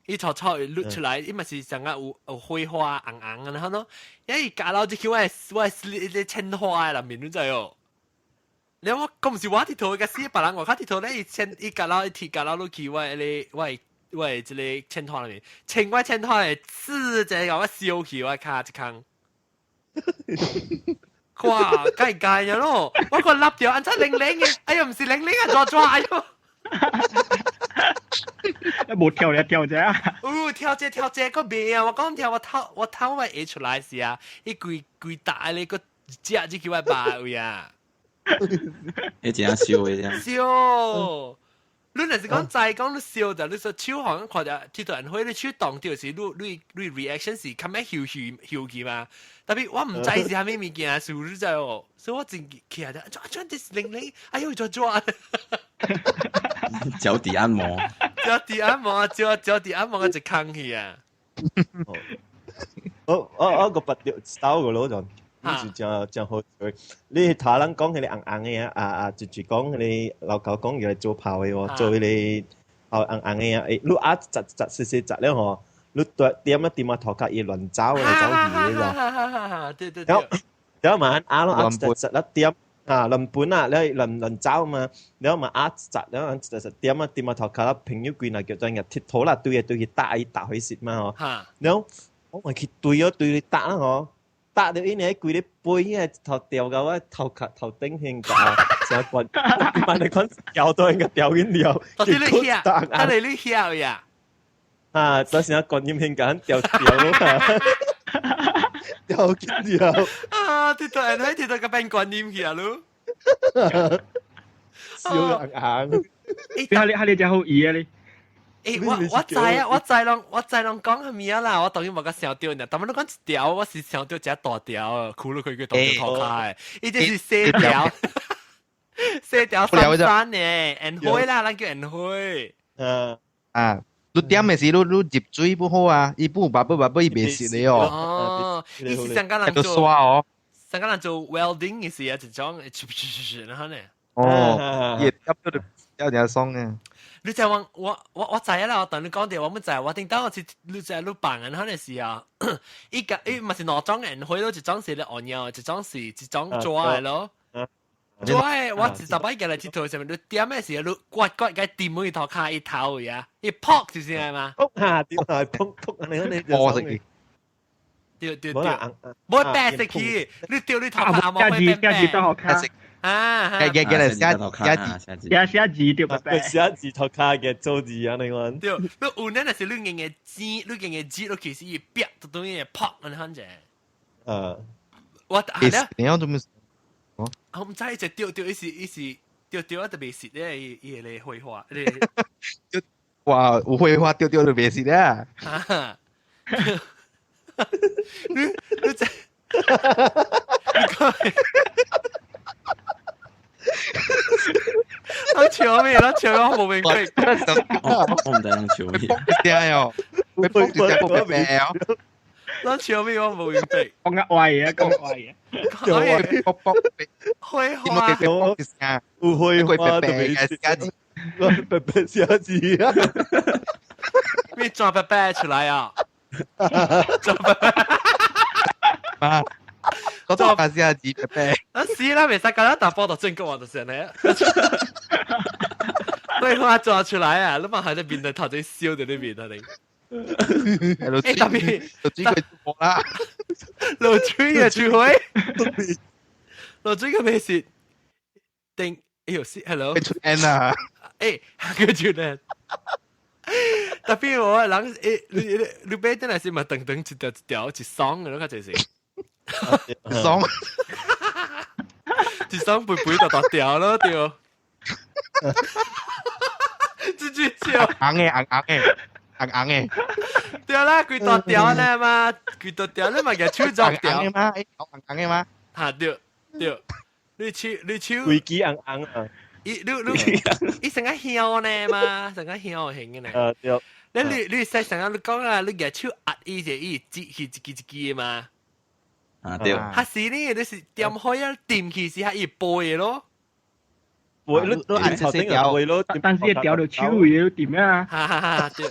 伊粗粗會露出來，伊嘛是成個有有火花紅紅的，然後喏，因為加落這去我我你鮮花的內面，你知哦？你我講毋是我佚佗，個死別人外口佚佗咧，伊鮮伊加落伊鐵加落落去我迄個我我這個鮮花內面，穿我鮮花的刺這個我燒去我跤一空。哇，計計呀咯！我個笠掉，按怎靈靈嘅，哎呀，唔是靈靈啊，抓抓哎喲！無跳嚟跳啫。哦，跳這跳這個未啊！我講跳我頭我頭我會出來時啊，伊規規大咧個食這叫我爸位啊！你真燒的啫。燒！你若是講知講你燒就你說手好像看著鐵頭人火，你手動著是你你你 reaction 是較咩羞羞羞去嘛？特別我毋知是啥物物件，事你知哦，所以我真起來就啊，這是靈靈，哎呦，抓抓！腳底按摩，腳底按摩，腳底按摩個就空去啊！我個拔掉手個攞就，你是真真好笑。你頭人講彼个紅紅的啊啊，就是講彼个老狗講伊來做炮的喎，做彼个哦紅紅的啊，你啊窒窒細細窒了吼，你對點啊點啊頭殼伊亂走來走去的咯。對對對。然後嘛啊咯啊窒窒啦點啊輪本啊，你輪輪走嘛，然後嘛啊窒，然後窒窒點啊點啊頭殼啦，朋友規若叫做日鐵土啦，對啊對去打伊打回蝕嘛吼。然後我咪去對哦對打啦吼，打到伊呢規咧背啊頭掉到我頭殼頭頂興㗎，成個萬你看掉到應該掉緊了。到底你曉？到底你曉呀？啊，到時觀音興緊掉掉咯。掉緊了。啊！鐵頭人喺鐵頭個變觀音去啊咯。笑硬硬。你係你真好意啊你。欸，我知啊，我知攏講啥物啊啦，我當然無個想到呢。但係你講一條，我是想到一大條，窟落佢佢大條頭開，伊這是細條，細條三三呢，煙灰啦，咱叫煙灰。嗯啊，你點的是你入水不好啊，伊不把不把不伊袂蝕的哦。哦，伊是上個人做刷哦，上個人做 welding 嘅時啊，一種，然後呢？哦，伊點都要點爽嘅。你就話我知啦，我同你講掉，我唔知，我頂當我是你知你辦人可能是啊，伊個伊嘛是兩種人，開到一種是咧按鈕，一種是一種抓的咯。抓的我一十擺過來佚佗上面，你點的時候你刮刮個掂去頭卡一頭呀，一撲就是係嘛？撲下點下撲撲你你波食去。對對對，冇白食去，你掉你頭卡冇會變白。啊！嘅嘅嘅寫字，寫寫字對不對？寫字頭卡嘅做字啊，你講。對，你有呢，若是你硬嘅字，你硬嘅字，你其實伊啪，就等於撲安尼款者。我係咧。你講做咩？我毋知伊只對對，伊是伊是對對啊，特別是咧，伊伊個繪畫，咧。哇！有繪畫對對就袂是咧。你這，你講。我笑咩？我笑我無明白。我唔知人笑咩。聽喲，你卜一隻卜白白哦。我笑咩？我無明白。講壓歪啊，講歪啊。卜卜開花。有開花白白嘅寫字，白白寫字啊。咩裝白白出來啊？裝白白。啊！嗰度係寫字白白。啊是啦，袂使講大波就正國話就是咧。對花抓出來啊！你嘛還在面對頭先燒在那邊啊你。欸，特別落水佢冇啦，落水嘅聚會，落水嘅咩事？定哎呦是，hello。出 N 啊！欸，佢出 N。特別我人欸，你你買真係是嘛？等等一條一條一雙嘅，咯，較濟是。雙。一雙背背就大條咯，對。這句笑。硬嘅，硬硬嘅，硬硬嘅。對啦，規大條呢嘛，規大條你嘛個手作條。硬嘅嘛，硬硬嘅嘛。嚇對對，你手你手。規支硬硬啊！伊你你伊成個香呢嘛，成個香型嘅呢。對。你使成個你講啊，你個手壓伊就伊折去一支一支嘛。啊對。哈是呢，你是點開啊？掂去是哈伊背的咯。背你你按頭頂條背咯，但是掉到手位點啊？哈哈哈！對，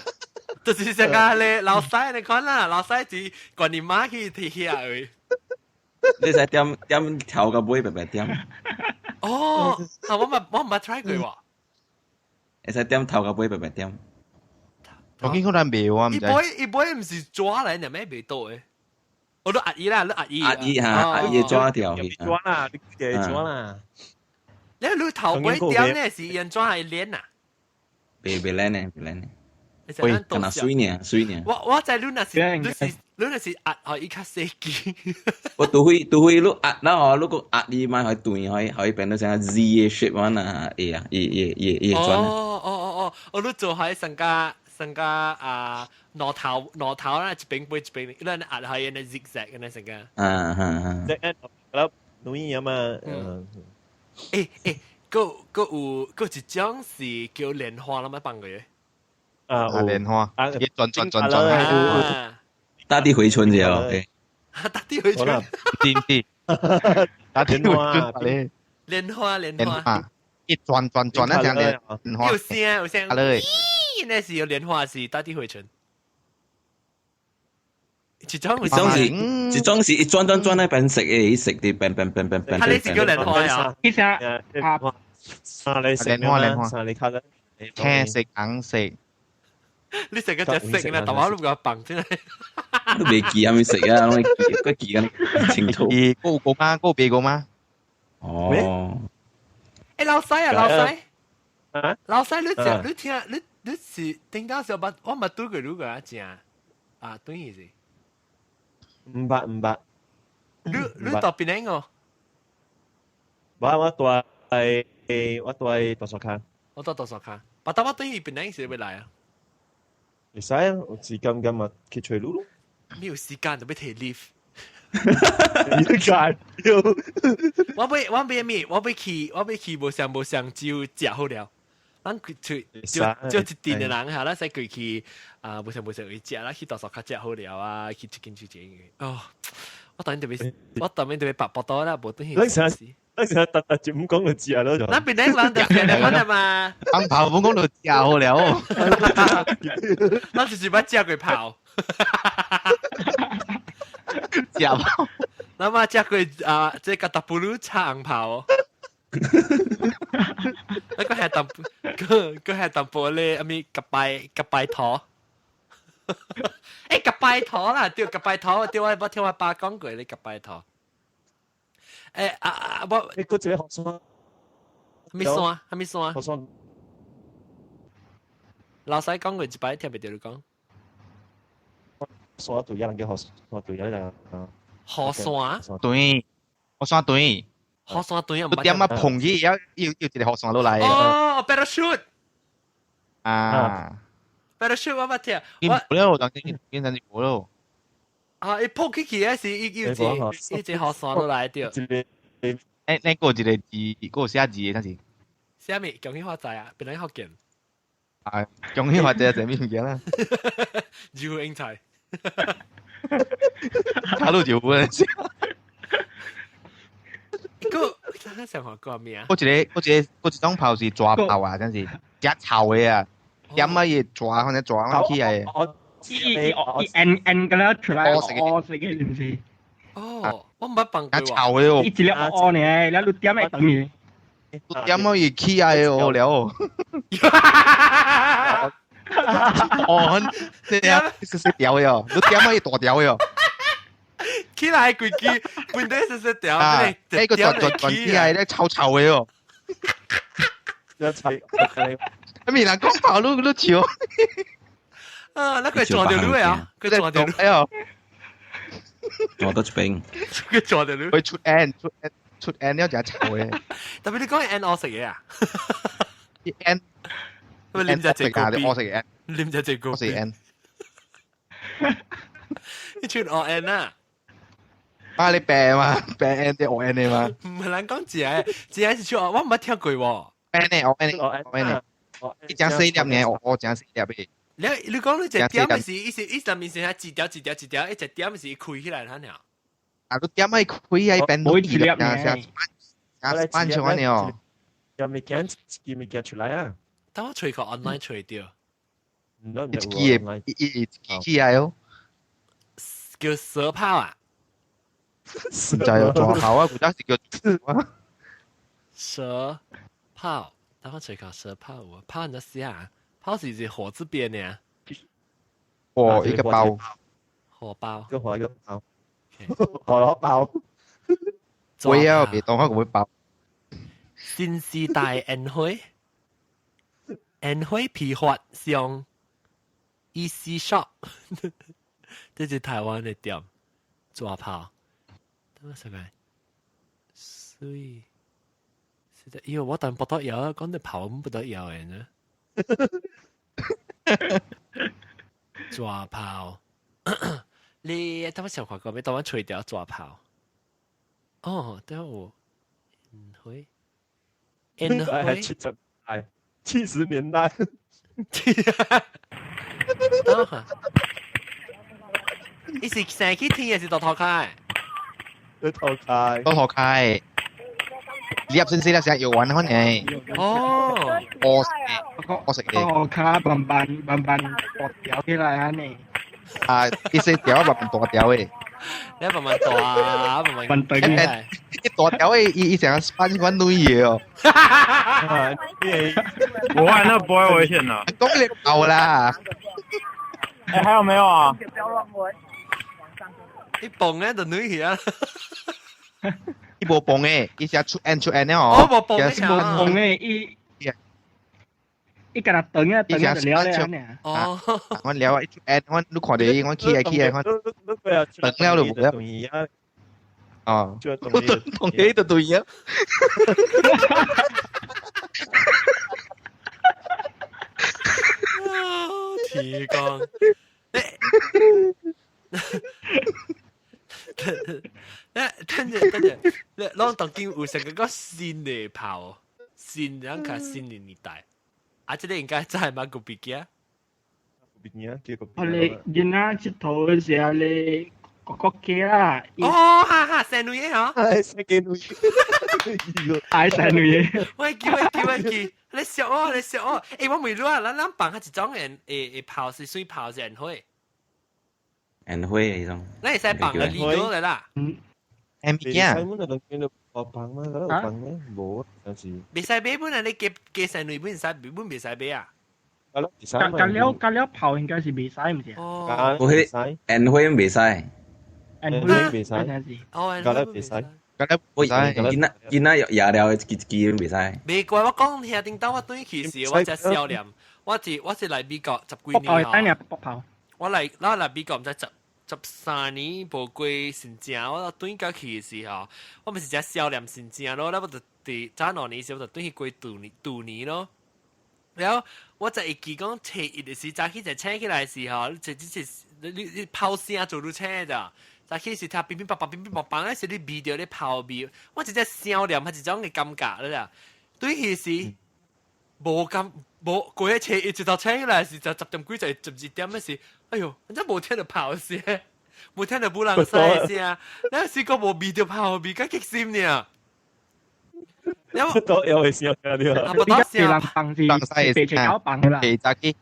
就是成個咧老細你看啦，老細是管你媽去提下位。你使點點頭個尾白白點。哦，啊我冇我唔捌 try 過喎。會使點頭個尾白白點。我見可能未喎，唔知。伊背伊背毋是抓來，你咩未到的？我都壓伊啦，你壓伊。壓伊嚇，壓伊抓掉去。抓啦，你記抓啦。你頭尾點呢？是用抓還是鏈啊？袂袂練呢，袂練呢。喂，敢若水爾，水爾。我知你若是你是你若是壓予伊較細支。我除非你壓，然後你閣壓伊，莫予伊斷，予伊變做成 Z 的 shape 款啊，會啊，會會會會轉。哦哦哦哦，你做予成個成個啊，兩頭兩頭啦，一邊背一邊，你壓予伊呢 zigzag 呢成個。啊哈哈。即係粒女啊嘛，嗯。欸欸，閣閣有閣一種是叫蓮花啦，乜放過嘅？啊，蓮花，啊，一轉轉轉轉，啊，大地回春啫哦，大地回春，知唔知？大地回春，蓮花蓮花，一轉轉轉一隻蓮花，有聲有聲，咦，那是有蓮花是大地回春。一種一種是一種是一轉轉轉那變色的，伊色的變變變變變。佢你是叫蓮花啊？其實啊，沙你蓮花蓮花，沙你卡得青色紅色。你食嗰隻色啦，但我都唔夠笨真係。都未記係咪食啊？攏記，佢記緊清楚。咦，嗰個嗎？嗰個別個嗎？哦。欸，老細啊，老細。老細，你食你聽你你是頂當時候捌我捌拄過你個啊食啊，等於是。五百五百。你你到邊個？我我住大沙坑。我住大沙坑，但我等於邊個是欲來啊？會使啊，有時間今日去揣你咯。沒有時間就欲提 leave。點解？我欲我欲咩？我欲去我欲去無相無相就食好了。咱去就就一陣的人哈，咱使過去啊，無相無相去食啦，去大沙坑食好了啊，去一間一間哦。我當然特別，我當然特別白腹肚啦，無等於。你成你成日特特就唔講就食咯。那邊啲人就食了嘛。放炮唔講就食好了。咱就是捌食過炮。食炮。咱捌食過啊，這個達布魯炒紅炮。那個係淡，個個係淡薄咧，阿咪夾拜夾拜頭。欸，夾拜頭啦，對，夾拜頭，對，我捌聽我爸講過咧，夾拜頭。欸啊啊！我你嗰隻學生，啥物山？啥物山？學生。老師講過一擺，聽袂著你講。山對，有人叫學山對，有人學山對，學山對。學山對啊！你點啊碰起，要要一個學山落來。哦，parachute。啊。 parachute 我捌聽。我無了，當時見陣無了。啊！伊撲起去的是伊有一一個學山落來對。欸，那個一個字，嗰個寫字的，啥是？寫物？恭喜發財啊！別人福建。啊！恭喜發財，啥物物件啦？就英才。卡路就有陣。個，咱上學過咩啊？嗰一個，嗰一個，嗰一種炮是抓炮啊，真是，真臭的啊！點乜嘢抓，反正抓起來。伊伊伊按按個了出來，我食嘅是唔是？哦，我毋捌放過。真臭的哦！伊一粒烏呢，了你點會等於？點乜嘢起來哦了哦。哦，這樣細細條的哦，你點乜嘢大條的哦？起來規支，本底細細條，啊，呢個轉轉轉起來咧，臭臭的哦。一臭，啊，咪人講跑路都笑。啊，那個撞到你啊！佢撞到你，哎呀，撞到一邊，佢撞到你。佢出 N 出 N 出 N 了就臭嘅。特別你講 N 我食嘢啊？N，咪啉隻隻個 B，我食 N，啉隻隻個我食 N。你出我 N 啊？啊！你病嘛？病 N 定我 N 的嘛？唔係人講字係，字係是出我，我毋捌聽過喎。 N 的我 N 的我 N 的，伊講細粒呢，我我講細粒的。你你講你一點是，伊是伊上面是一條一條一條，一隻點是開起來，嚇爾。啊，你點啊開啊，變每一粒呢？啊，搬出來哦。有物件，一物件出來啊！等我揣個 online 揣著。一支的，一一支起來哦。叫蛇炮啊！唔知哦，抓炮啊，古早是叫蛇炮。等我揣個蛇炮有炮你知啊？炮是是火字邊的。火一個包。火包。一個火一個包。火包。會啊，別當我會包。新時代煙火，煙火批發商 EC Shop，這是台灣的店，抓炮。等我想看，水，是的，因為我當不得要，講到炮唔不得要的呢。抓炮，你等我想看過沒？等我吹掉抓炮。哦，等我，嗯，會。煙係70代，70年代。等下，伊是生去天還是到頭開？到頭開。到頭開。入先先啦，成日要玩可能。哦。我我食嘅。哦，卡慢慢慢慢大條起來啊呢。啊，一些條慢慢大條嘅。你慢慢大，慢慢。慢慢一大條嘅，伊成日翻翻女嘢哦。我玩那不會危險的。講你夠啦。哎，還有沒有啊？你蹦咧就女去啊！伊無蹦嘅，伊是出 end 出 end 哦。哦，無蹦嘅，無蹦嘅，伊伊敢若長啊，長就了了。哦，我了啊，一出 end 我你看到伊，我起來起來，我長了就無了。哦，我同意就對啊。天光。等陣等陣，你攏當今有成個新的炮，新兩個新的年代，啊，這個應該真係蠻個別嘅。我哋囡仔佚佗的時候，你國國機啦。哦，哈哈，生女嘅嗬。係生女，係生女嘅。喂，記喂記喂記，你笑我，你笑我。欸，我問你啊，咱放下一種人，會炮是水炮是煙火。煙火迄種。咱會使放個離島來啦。嗯。物件。我放嗎？嗰度放咩？無，有時。袂使買本啊！你加加生女本使，本袂使買啊。加加了加了炮應該是袂使，毋是？哦。我迄煙火袂使。煙火袂使。哦，加了袂使。加了我囡仔囡仔夜了一支一支袂使。袂怪我講兄頂當我轉去時，我才少年，我是來美國十幾年吼。我來美國毋知13年無過新正，我轉過去的時候，我毋是才少年新正咯，我就佇早2年時，我就轉去過度年度年咯。然後我就會記講初一的時，早起就醒起來的時候，就只是你炮聲做你醒咋？早起時聽乒乒乓乓乒乒乓乓，那時你味著咧炮味，我直接少年係一種的感覺啦。對彼時無感無過迄初一一頭醒起來時，就10點幾就12點的時，哎喲，真無聽著炮聲，無聽著無人使的聲，那時閣無味著炮味，較激心爾。都有會聲聽到。啊，無當聲，放是白切狗放啦。白早起。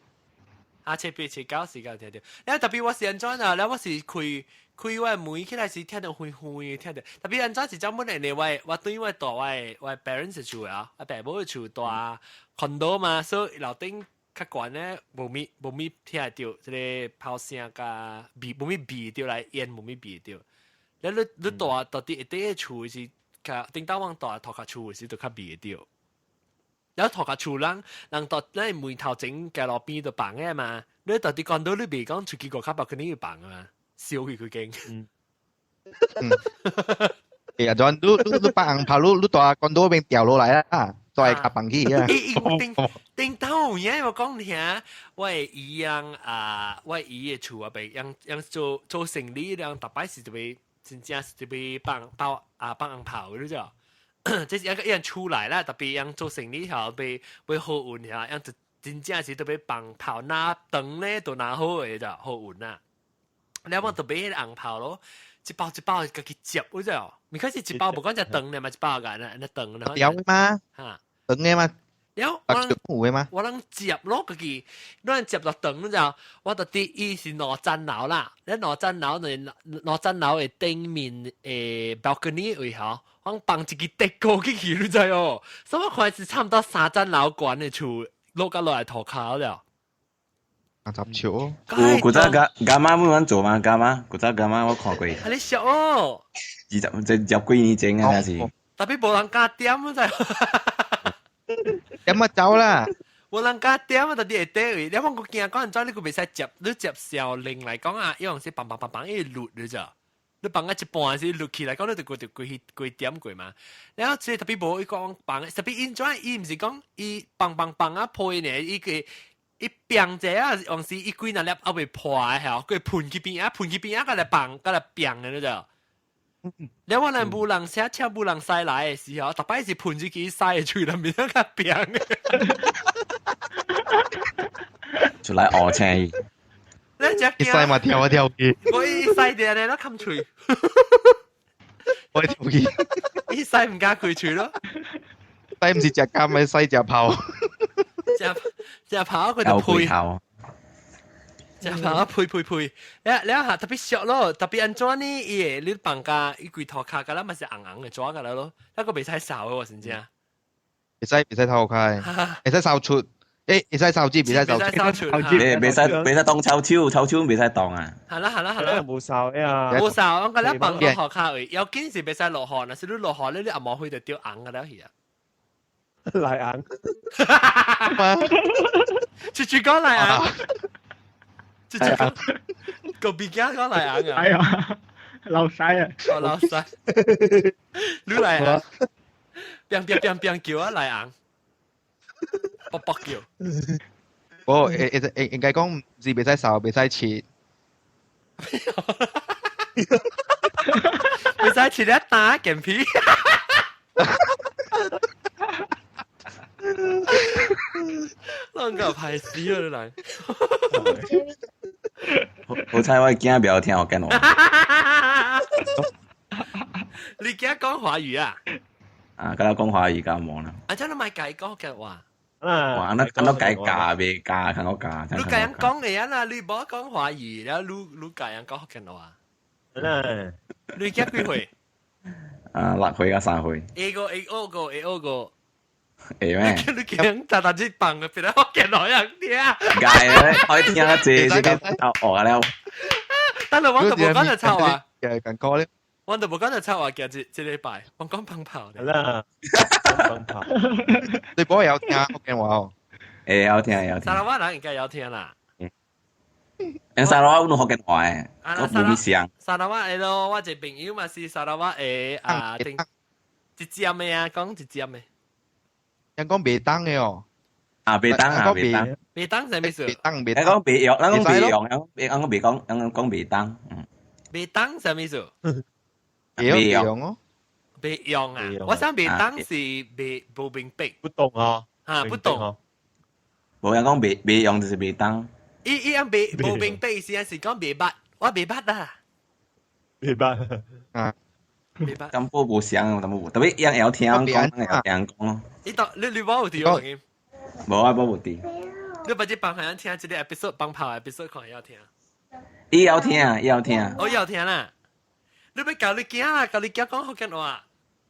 啊，切白切狗時間聽著。了特別我是按怎啊？了我是開開我的門起來是聽著遠遠聽著。特別按怎是專門的，我對我大我 parents 厝啊，我爸母的厝大 condo 嘛，所以樓頂較懸咧，無咪聽得著這个炮聲佮味，無咪味著來煙，無咪味著。了你大到底下底的厝是較頂到往大塗跤厝的時就較味得著。然後塗跤厝人人到咱門頭前街路邊就放的嘛，你到底講到你袂講出去外口別肯定有放啊嘛，燒去規間。嗯。欸，阿 John，你放紅炮，你大講到邊掉落來啊，再較放去啊。欸，頂頂頭有影我講聽，我的姨人啊，我姨的厝啊，被養養做做生理，人逐擺是特別真正是特別放包啊放紅炮，你知道？這是一個一人出來啦，特別樣做生理吼，欲欲好運嚇，樣就真正是特別放炮，拿長咧都拿好的咋好運啊！了我特別彼個紅炮咯，一包一包家己接，你知道？咪開始一包無講只長咧嘛，一包個那那長咧。了嗎？嚇，長的嗎？了我有的嗎？我攏接咯，家己，咱接落長，你知道？我就佇伊是兩層樓啦，咧兩層樓呢兩層樓的頂面的 balcony 位吼。我放一支竹篙進去，你知哦？所以我看是差不多三層樓懸的厝落甲落來塗跤了。啊，十笑。有古早家家媽會揾做嗎？家媽古早家媽我看過。啊，你笑哦！二十即十幾年前啊，那是。特別無人敢點啊，知？點啊走啦！無人敢點啊，特別會底位。你講我驚講，怎你閣袂使接？你接小鈴來講啊，伊用是梆梆梆梆，伊落你知？你放到一半時落起來講，你就過就規去規點過嘛。然後這特別無伊講放，特別因怎伊毋是講伊梆梆梆啊破呢？伊個伊變者啊，往時伊幾若粒還未破的吼，閣噴去邊啊，噴去邊啊，閣來放，閣來變的，你知？你我人無人寫車無人駛來的時候，逐擺是噴住佢駛的喙內面較平。出來學青。你只一駛嘛跳一跳去。我一駛啲咧，我冚喙。我跳去。一駛唔敢開喙咯。駛毋是食柑的，駛食炮。食食炮佢就配。食炮配配配，你你下特別俗咯，特別按怎呢？伊會你放假伊規塗骹，甲咱嘛是紅紅的紙甲啦咯，那個袂使掃的喎，真正。袂使透開，會使掃出，會使掃紙，袂使掃出，袂使當臭手，臭手袂使當啊。係啦係啦係啦，無掃呀。無掃，我講你放個塗骹位，要緊是袂使落雨，若是你落雨，你阿毛灰就掉紅個了去啊。來紅。直直講來紅。直直講，個鼻鏡講來紅啊。哎呀，流屎啊！哦，流屎。你來紅。變變變變叫啊來紅。卜卜叫。哦，會會會應該講是袂使掃，袂使切。袂使切咧打健皮。啷個歹死啊！你來。好彩我囝袂曉聽福建話。你囝講華語啊？啊，佮我講華語較無啦。啊，這你莫共伊講福建話。哇，按怎按怎共伊教袂教，通我教。你共人講的啊啦，你無講華語，了你共人講福建話。你囝幾歲？啊，6歲佮3歲。下個下學過下學過。會咩？你驚逐逐日放個別個福建話人聽。該咧，愛聽較濟，這個學了。但係我都無講就臭啊。嘅感覺咧。我都無講就臭啊！今日這禮拜，我講放炮。啦，放炮。你寶有聽福建話哦？會曉聽，會曉聽。沙拉瓦人應該會聽啦。因沙拉瓦有福建話的，我無咪聲。沙拉瓦的咯，我一個朋友嘛是沙拉瓦的啊，定一尖的啊，講一尖的。人講袂當的哦。啊，袂當啊，袂當。袂當啥物事？袂當袂當。咱講袂用，咱講袂用，咱講袂講，咱講袂當。袂當啥物事？袂用哦。袂用啊！我想袂當是袂無明白。不懂啊。哈，不懂。無人講袂用就是袂當。伊伊按袂無明白意思是講袂捌，我袂捌啊。袂捌。啊。袂捌。淡薄無相，淡薄無，特別伊會曉聽講，會曉聽講咯。伊當你你無有佇錄音？無啊，無有佇。你把這幫人聽這個 episode，幫炮 episode 看會曉聽。伊曉聽，伊曉聽。我曉聽啦。你欲教你囝啊，教你囝講福建話，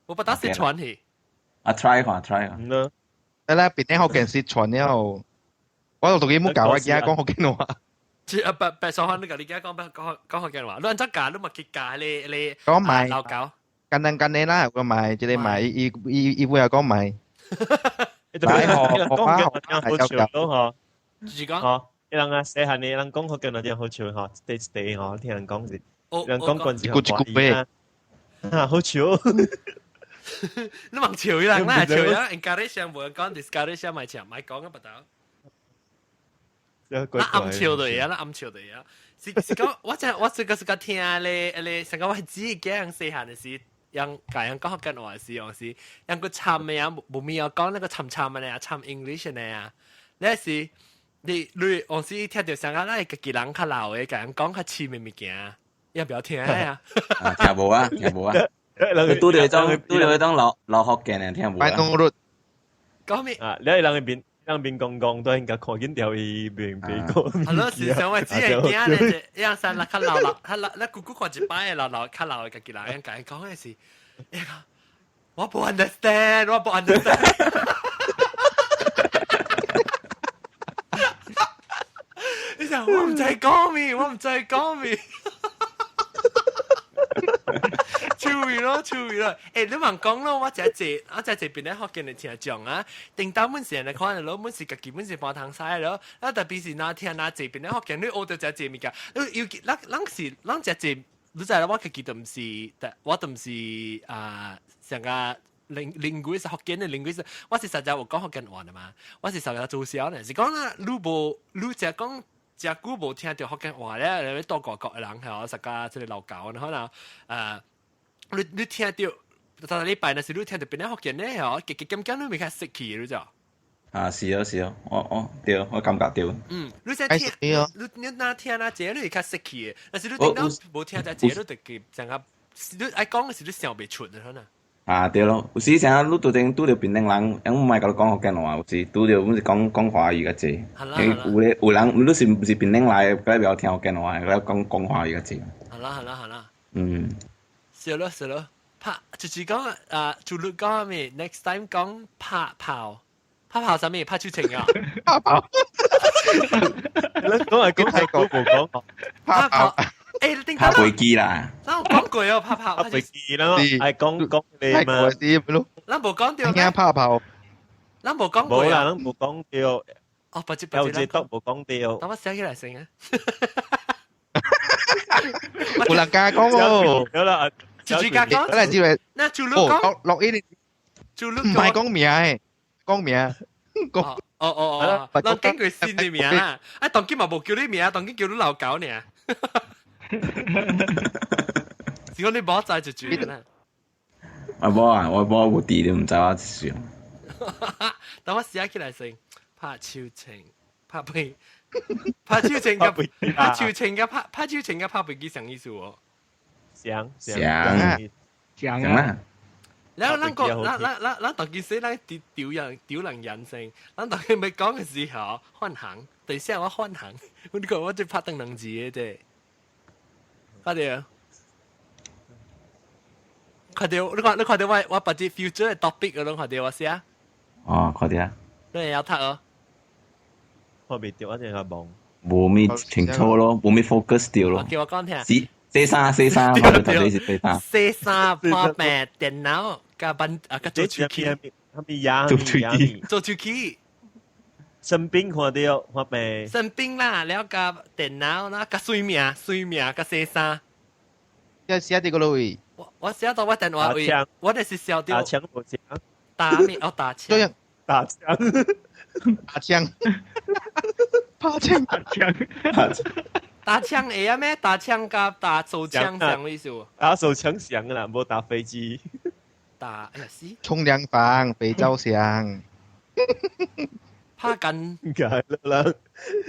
無巴打失傳去。啊，try 看，try 看。得啦，別啲福建失傳了。我就同佢冇教我囝講福建話。啊，白白傻漢，你教你囝講講講福建話，你按怎教？你嘛去教你你。講埋。老教。簡單簡單啦，我買，這個買，伊伊伊會講買。來學學學學笑咯嗬。就是講。嗬，伊人啊細漢的人講福建話真好笑嗬，一塊一塊嗬，聽人講是。人講慣一句一句話。啊，好笑。你望笑伊人啦，笑伊人，encourage 無講，discourage 咪笑，咪講啊，不得。那暗笑的呀，那暗笑的呀。是是講，我真我這個是個聽咧咧，上個我只驚細漢的時。人教人講福建話時，有時人個參的啊，無咪有講那個參參的啊，參 English 的啊，你是你你有時聽到上個咱家己人較老的，教人講較深的物件，伊也不要聽啊。啊，聽無啊，聽無啊。你拄著種拄著種老老福建的聽無啊。講咩？啊，你人面人面公公都應該看見條伊面白個。係咯，是想我只係驚咧，一樣生較老老，較老，咱姑姑看一擺的老老較老的家己人，人共伊講的是，伊講我無 understand，我無 understand。你想我毋知講咩，我毋知講咩。趣味咯，趣味咯。欸，你問講咯，我真濟，我真濟邊咧福建的聽眾啊。頂當本是人看咯，本是家己本是半通使咯。啊，特別是若聽若濟邊咧福建，你學到真濟物件。尤其咱咱是咱真濟，你知啦，我家己都毋是，我都毋是啊，上個 linguist 福建的 linguist，我是實在有講福建話的嘛。我是實在做小呢，是講啦，你無你只講。真久無聽著福建話咧，你到外國的人係我實家這個老狗，可能你聽著，逐禮拜若是你聽著邊個福建咧吼，加加減減你袂較識去，你知？啊，是啊是啊，我對，我感覺對。嗯，你先聽，你若聽那這個，你會較識去的，但是你頂到無聽這個，你就記成個，你愛講的時你想袂出的可能。啊對咯，有時成日你拄陣拄著檳城人，𪜶毋愛共你講福建話，有時拄著阮是講講華語較濟。有咧有人，你是毋是檳城來的，佢袂曉聽福建話，佢講講華語較濟。好啦好啦好啦。嗯。是咯是咯，拍就是講啊，主律講咩？Next time 講拍炮。拍炮啥物？拍手槍啊！拍炮，你講係講泰國無講，拍炮。欸，頂拍飛機啦！咱有講過哦，拍炮。拍飛機啦，係講講你嘛。咱無講著咩？拍炮。咱無講過。無啦，咱無講著。哦，不知不知。有隻都無講著。等我寫起來先啊。有人加講喎。有啦，就住加講。嚟接嚟。那主律講。落呢啲。唔係講名嘅，講名。講哦哦哦，咱經過新的名啊！啊，當今嘛無叫你名，當今叫你老狗爾。是講你無知就住啦。我無啊，我無有佇，你毋知我是誰。等我寫起來先，拍手槍，拍飛，拍手槍佮拍手槍佮拍拍手槍佮拍飛機啥意思哦？像像像啊！然後咱個咱咱咱咱當今說咱丟丟人丟人人生，咱當今欲講的時候換行，等下我換行，我你講我就拍當兩字的啫，看著，看著，你看你看著我我把這 future 的 topic 攏看著我寫。哦，看著啊。你會曉讀哦？看袂著，我淨係望。無咪清楚咯，無咪 focus 著咯。叫我講聽。洗衫洗衫，我頭先是洗衫。洗衫、破病、電腦。佮班啊，佮做手機，做手機，做手機。生病看著看病。生病啦，了佮電腦啦，佮睡眠、睡眠佮洗衫。要寫佇佗位？我我寫到我電話位，我就是寫著。打槍無槍。打咩？哦，打槍。打槍。打槍。打槍。打槍。打槍會啊咩？打槍佮打手槍啥意思？打手槍像啦，無打飛機。打哎呀死！沖涼房肥皂箱，拍緊，解啦，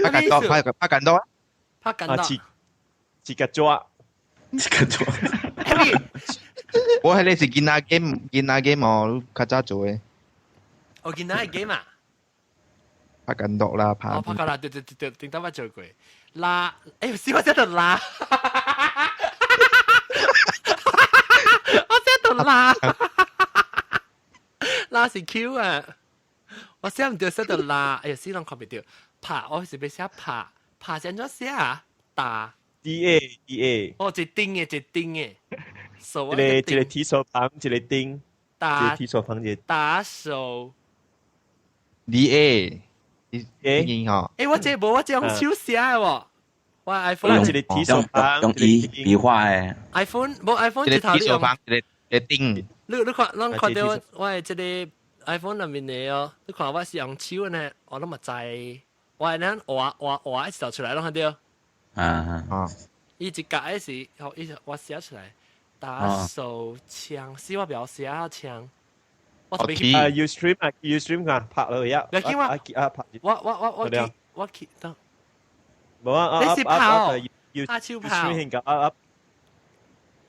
拍緊多，拍拍緊多，拍緊多，自個抓，自個抓。我係你是囡仔 game，囡仔 game 哦，較早做的。哦，囡仔 game 啊？拍緊多啦，拍。哦，拍緊啦，對對對對，頂頭我做過。拉，哎，死我寫到拉，我寫到拉。拉是 Q 啊！我寫毋著寫著拉，哎呀死攏看袂著。拍我是欲寫拍，拍是按怎寫啊？打 D A D A。哦，一釘的，一釘的。手一個一個提手旁，一個釘。打提手旁一個。打手。 D A。 A 吼。欸，我這無，我這用手寫的喎。我 iPhone 一個提手旁，用筆筆畫的。 iPhone 無 iPhone 一個提手旁，一個一個釘。你你看，咱看著我我的這个 iPhone 內面的哦，你看我是用手呢，我攏嘛知，我按呢畫畫畫一就出來，攏看著。啊啊！伊一格的是，哦，伊我寫出來，打手槍，死我袂曉寫槍。我特別去啊，Ustream 啊，Ustream 啊，拍落去啊。別緊我，啊拍。我我我我去我去等。無啊，你是炮，拍手炮。啊啊！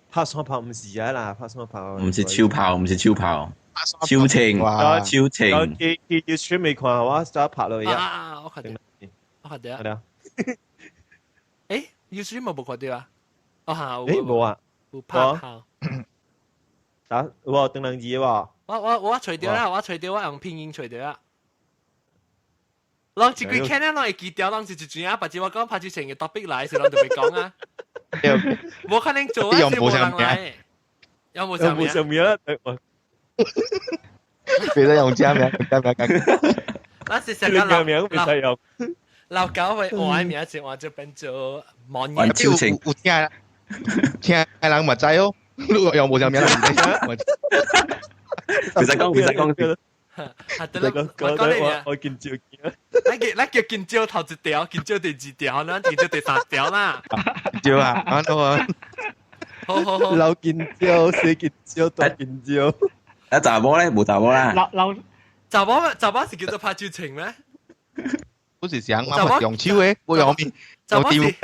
拍雙炮毋是啊啦，拍雙炮。毋是手炮，毋是手炮，手槍，手槍。佢佢 Ustream 未看，我早拍落去啊。啊，我看著，我看著啊。欸，Ustream 無看著啊？哦，嚇，欸，無啊，有拍炮。打有無當人字無？我我我揣著啦，我揣著，我用拼音揣著啦。攏一句聽啊，攏會記著，攏是一轉啊。別只我講拍之前嘅 topic 來時，攏就袂講啊。無可能做啊，是無人來。有無上名？無上名啦。別使用真名，真名講。咱是成個老老老狗會換名字，換做變做網頁。有有聽聽人嘛知哦，如果用無上名，唔知。唔使講，唔使講。啊，對啦，我講你我我見照見。咱叫咱叫見招頭一條，見招第二條，咱見招第三條啦。對啊，啊都啊。好好好。老緊張，細緊張，大緊張。啊，查某咧，無查某啦。老老查某查某是叫做拍手情咩？不是想嘛，用手嘅，冇用面，查某是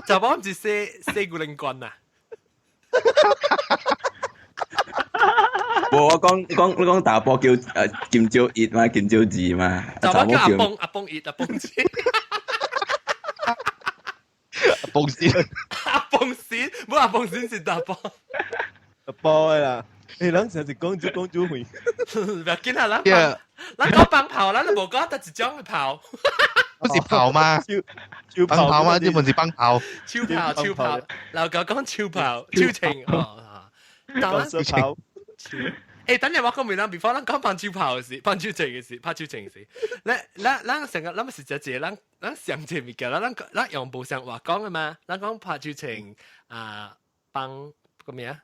查某唔是洗洗古靈棍啊？無，我講講你講大波叫金蕉一嘛，金蕉二嘛。查某叫阿崩阿崩一阿崩二。阿崩先，阿崩先，冇阿崩先是大波。阿波啦，你人成日講主講主會。唔要緊啦，咱咱講放炮，咱都無講得一種嘅炮。不是炮嗎？放炮嗎？這本是放炮。手炮，手炮，老狗講手炮，手情哦。手炮。欸，等陣我講明啦，before 咱講放手炮嘅事，放手情嘅事，拍手情嘅事。咱咱咱成個，咱咪是一個，咱咱上一個物件，咱咱用無相話講嘅嘛。咱講拍手情啊，放個咩啊？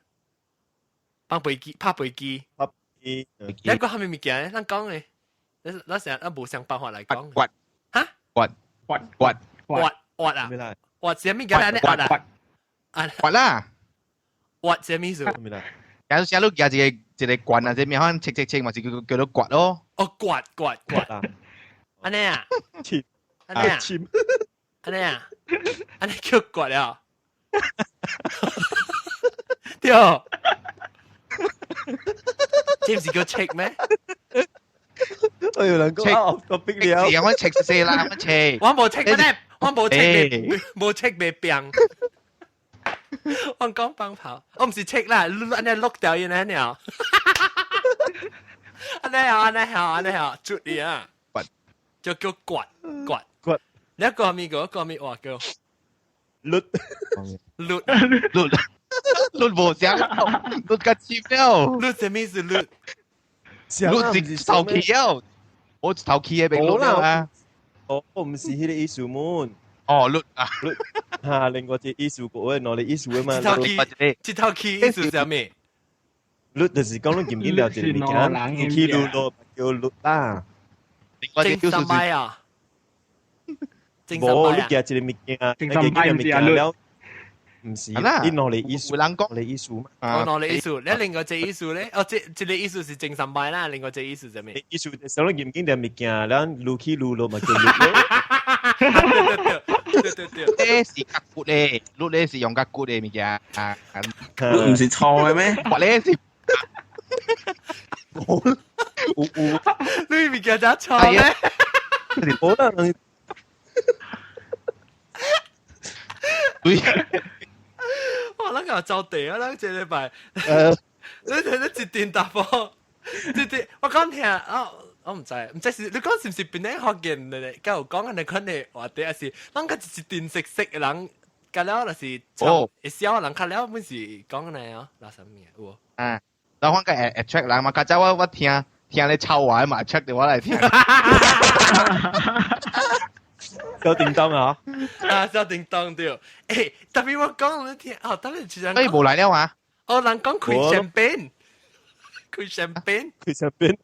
放飛機，拍飛機。拍飛機。咱講蝦米物件？咱講嘅，咱咱成日咱無相辦法來講。掘。哈？掘掘掘掘掘啊！掘啥物件？安尼掘啊？啊！掘啦！掘啥物意思？假如寫你舉一個一個棍啊，這面可切切切嘛是叫叫做掘咯。哦，掘掘掘啊！按呢啊？按呢啊？按呢啊？按呢叫掘了？對，這毋是叫切咩？哎呦，人講我逼了。是啊，我切死啦，我切。我無切咩？我無切袂，無切袂變。我講放炮，我毋是切啦，按呢落掉伊呢爾。按呢好，按呢好，按呢好，注意啊！就叫掘掘掘。你個咪個個咪話叫律律律律無相，律較深了。律啥物是律？律是頭氣了，我頭氣的變律了啊。哦，我毋是彼個意思滿。哦，律啊律，哈，另外一個意思個話，兩個意思的嘛。這頭氣，這頭氣意思啥物？律就是講你緊緊了一個物件，去律咯叫律啦。精神擺啊！無，你寄一個物件，精神擺唔是啊律。唔是，你兩個意思，人講你意思嘛？哦，兩個意思，你另外一個意思咧？哦，這這個意思是精神擺啦，另外一個意思係咩？意思就是你緊緊條物件，咱擼起擼落嘛叫律咯。對對對對，這是較骨咧，律咧是用較骨的物件啊。律唔是錯嘅咩？骨咧是。有有，你物件怎錯咧？無啦。對。哇！咱個走地啊！咱這禮拜，你睇你一定答波，一定我講聽啊！我毋知，毋知是你講是毋是邊個福建的咧？敢有講按呢款的話題，還是咱較一定識識的人，甲了就是哦，會曉人較了，本是講按呢哦，垃圾物有無？啊，然後我個 attract 人嘛，較早我我聽聽咧臭話嘛，attract 到我來聽。小叮當啊！啊，小叮當對。欸，特別我講你聽，哦，等陣其實。所以無來了啊！哦，人講開香檳，開香檳，開香檳。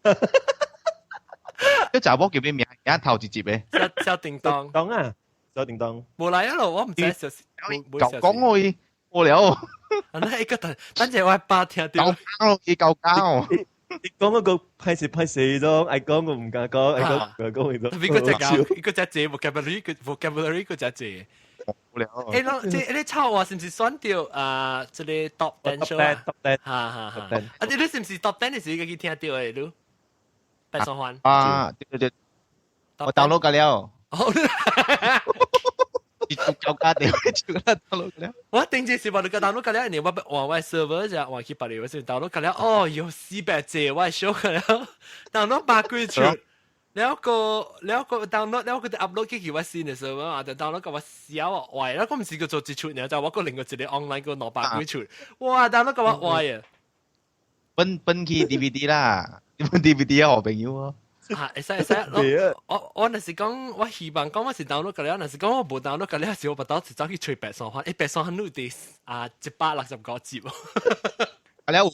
這查某叫咩名？而家頭一集的。小小叮當。當啊，小叮當。無來啊咯，我毋知就是。講講我伊無聊。啊，那一個等，等陣我爸聽到。夠交，伊夠交。你講嗰個歹勢歹勢種，愛講我毋敢講，愛講唔敢講，特別嗰隻狗，嗰隻字 vocabulary vocabulary 嗰隻字。無聊。欸，儂這你臭話是毋是選著啊？這個 top ten show 啊？ top ten，哈哈哈。啊，你是毋是 top ten 的時去聽到的？你？白雙環。啊，對對對，我 download 過了。舊家電，就 download 過了。我頂次是話你個 download 過了，你我換我 server 就換去別個，我先 download 過了。哦，有400隻，我小過了，download 百幾出。了個了個 download 了個 upload 去我新的 server 啊，就 download 個我小壞，了個毋是叫做一出爾，就我個另外一個 online 個200幾出，哇 download 個我壞啊！分分去 DVD 啦，分 DVD 啊，好朋友哦。啊，會使會使，我我若是講，我希望講我是 download 過了，若是講我無 download 過了，是我巴肚是走去揣白雙番，欸白雙番你佇啊165集，過了有，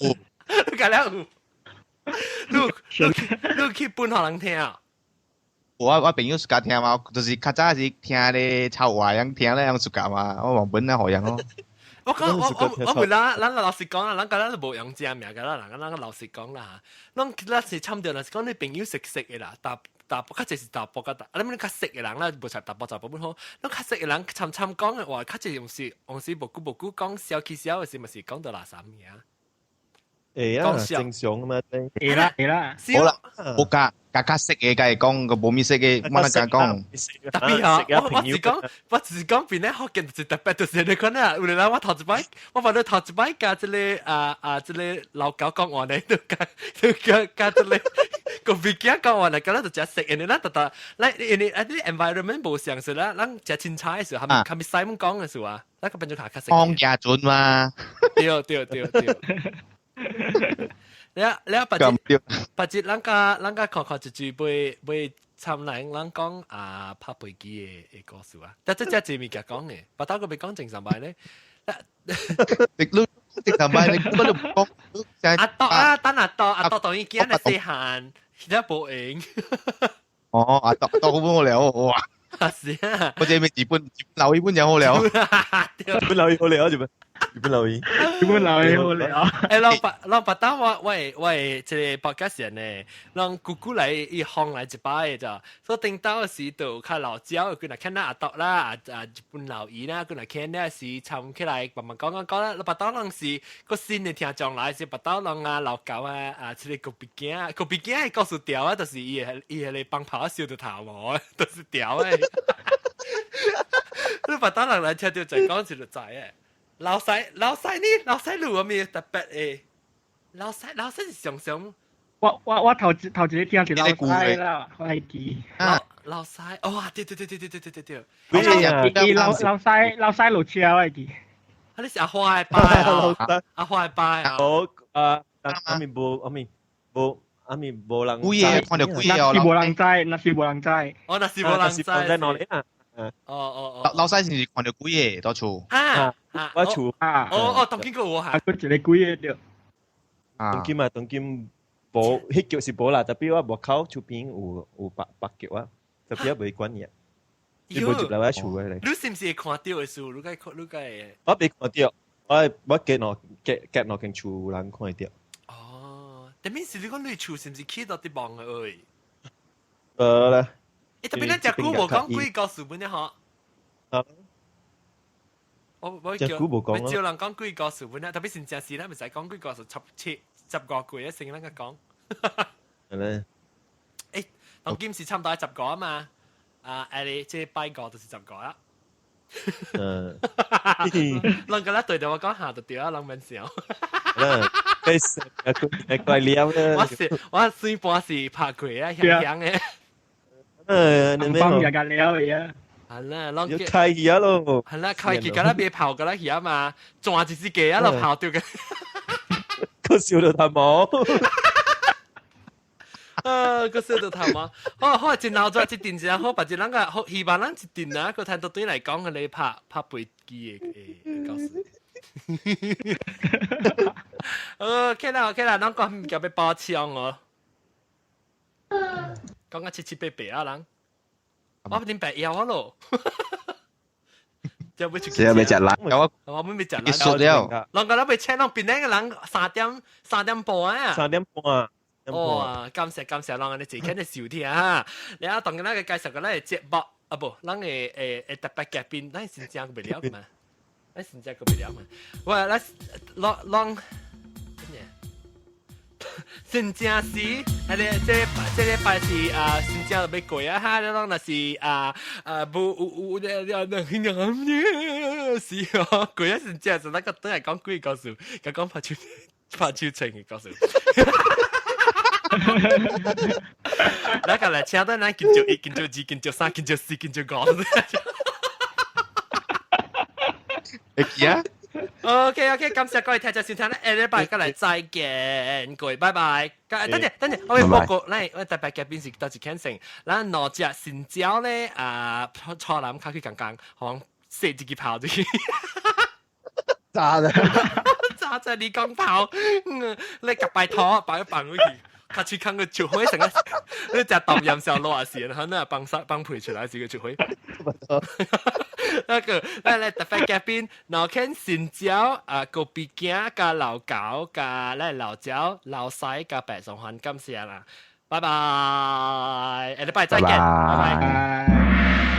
過了有，你你去分予人聽啊？我我朋友 suka 聽嘛，就是較早是聽咧臭話樣，聽咧樣 suka 嘛，我忘本啊予人咯。我講我會啦，咱老實講啦，咱個咱都無用正名㗎啦，咱咱老實講啦，咱咱是參著，若是講你朋友識識的啦，大大較濟是查埔較大，啊你較識的人啦，無插查埔查埔本好，咱較識的人參參講的話，較濟用時用時無久無久講笑起笑的時，嘛是講到垃圾物啊。會啊，正常啊嘛。會啦會啦。好啦，無加加較識的，梗係講個無咪識的，冇得敢講。特別啊，我只是講邊咧福建就是特別，就是你看啊，有咧我頭一擺，我反正頭一擺佮這个這个老狗講話咧，都佮都佮佮這个個飛機講話咧，佮咱就誠識，因為咱特特，咱因為啊啲 environment 無相似啦，咱誠凊彩的時候，係咪係咪使咁講的時候啊，咱個變做較較識。講家準嘛？對對對對。你啊，你啊，別節別節，咱佮看看一句袂袂參人，咱講啊拍飛機的故事啊。但這只字物件講的，別兜個袂講正常擺咧。你你正常擺，你根本都唔講。阿多啊，等阿多，阿多當然驚係細漢，而家無閒。哦，阿多多好無聊哇！是啊，我這邊日本老一本就好聊。日本老一好聊，日本。日本老伊，日本老伊好聊。欸，老白老白當我我我這個博家人呢，讓姑姑來伊放來一擺的咋，所以頂到時就較老焦，佢若看到阿多啦，啊日本老姨啦，佢若看那時參起來慢慢講講講啦，老白當人是個新的聽眾來是白當人啊老狗啊啊，這個隔壁囝隔壁囝的故事調啊，就是伊伊迄個放炮燒到頭毛，都是調的。你白當人來聽到就講就知的。老細老細呢？老細路有咩特別的？老細老細是常常，我頭一頭一個聽是老細啦，我係記。老老細，哇！對對對對對對對對對。老老細老細路車我會記。啊！你是阿花的拜啊？阿花的拜啊？我啊，阿咪無阿咪無阿咪無人。鬼嘢看到鬼嘢哦！那是無人知，那是無人知。哦，那是無人知。在哪裡啊？哦哦哦，老細是看到鬼嘢到厝。啊！我厝啊！哦哦，當今個有哈，佢一個鬼嘢對。當今啊，當今無，彼腳是無啦，特別我門口厝邊有白白腳啊，特別我袂管伊啊，伊無入來我厝的咧。你是毋是會看著的事？你該你該。我袂看著，我隔兩隔隔兩間厝有人看著。哦，特別是你講你厝是毋是起到佇望的位？無啦。欸，特別咱食久無講鬼故事本咧吼。啊。我叫我招人講鬼故事本咧，特別是正事咱唔使講鬼故事，十七十五句一成咱個講。係咧。欸，當今是差唔多十個啊嘛，啊，你這拜個就是十個啦。嗯。人個咧對著我講下就對啊，人免笑。嗯，佢怪料咧。我是我雖半是拍過啊，香香的。嗯，你幫人家料嘅。係啦，攏要開起啊咯。係啦，開起，敢若袂跑，敢若去啊嘛，轉一支雞啊，就跑掉嘅。佢笑到頭毛。啊，佢笑到頭毛。好，好，真鬧咗一陣子，好，別人個好，希望咱一陣啊，佢聽到對來講，佢嚟拍拍飛機的故事。OK 啦，OK 啦，咱講唔叫欲包槍哦。講到七七八八啊，人。我點白腰啊咯，就要出是啊，欲食辣，我們欲食辣。結束了。人個咱欲請攏檳城个人3點3點半啊。3點半。哇！感謝感謝，人安呢坐起來收聽哈。然後當然咱個介紹個咱个節目啊無，咱會會會特別嘉賓，咱真正個袂了嘛，咱真正個袂了嘛。我咱攏攏。真正是，啊！你這這禮拜是啊，真正就欲過啊！哈，你攏若是啊啊，無有有有有，是哦，過啊！真正是那個轉來講鬼故事，佮講拍手拍手槍的故事。咱個來請到咱金招一、金招二、金招三、金招四、金招五。會記啊？ OK OK，感謝各位聽眾收聽，下禮拜再來再見，各位拜拜。等陣等陣，我會報告，咱我特別嘉賓是倒一件事，咱兩隻新椒咧啊，初南卡去講講，好射一支炮出去，炸的，炸在你講炮，你夾白拖擺一放過去。較喙空個出血成個，你食淡鹽小落也是，然後那幫殺幫配出來是個出血。那個，咱來特別嘉賓，老肯新椒啊，高鼻鏡加老狗加咱老椒老西加白松環，感謝啦，拜拜，下禮拜再見，拜拜。拜。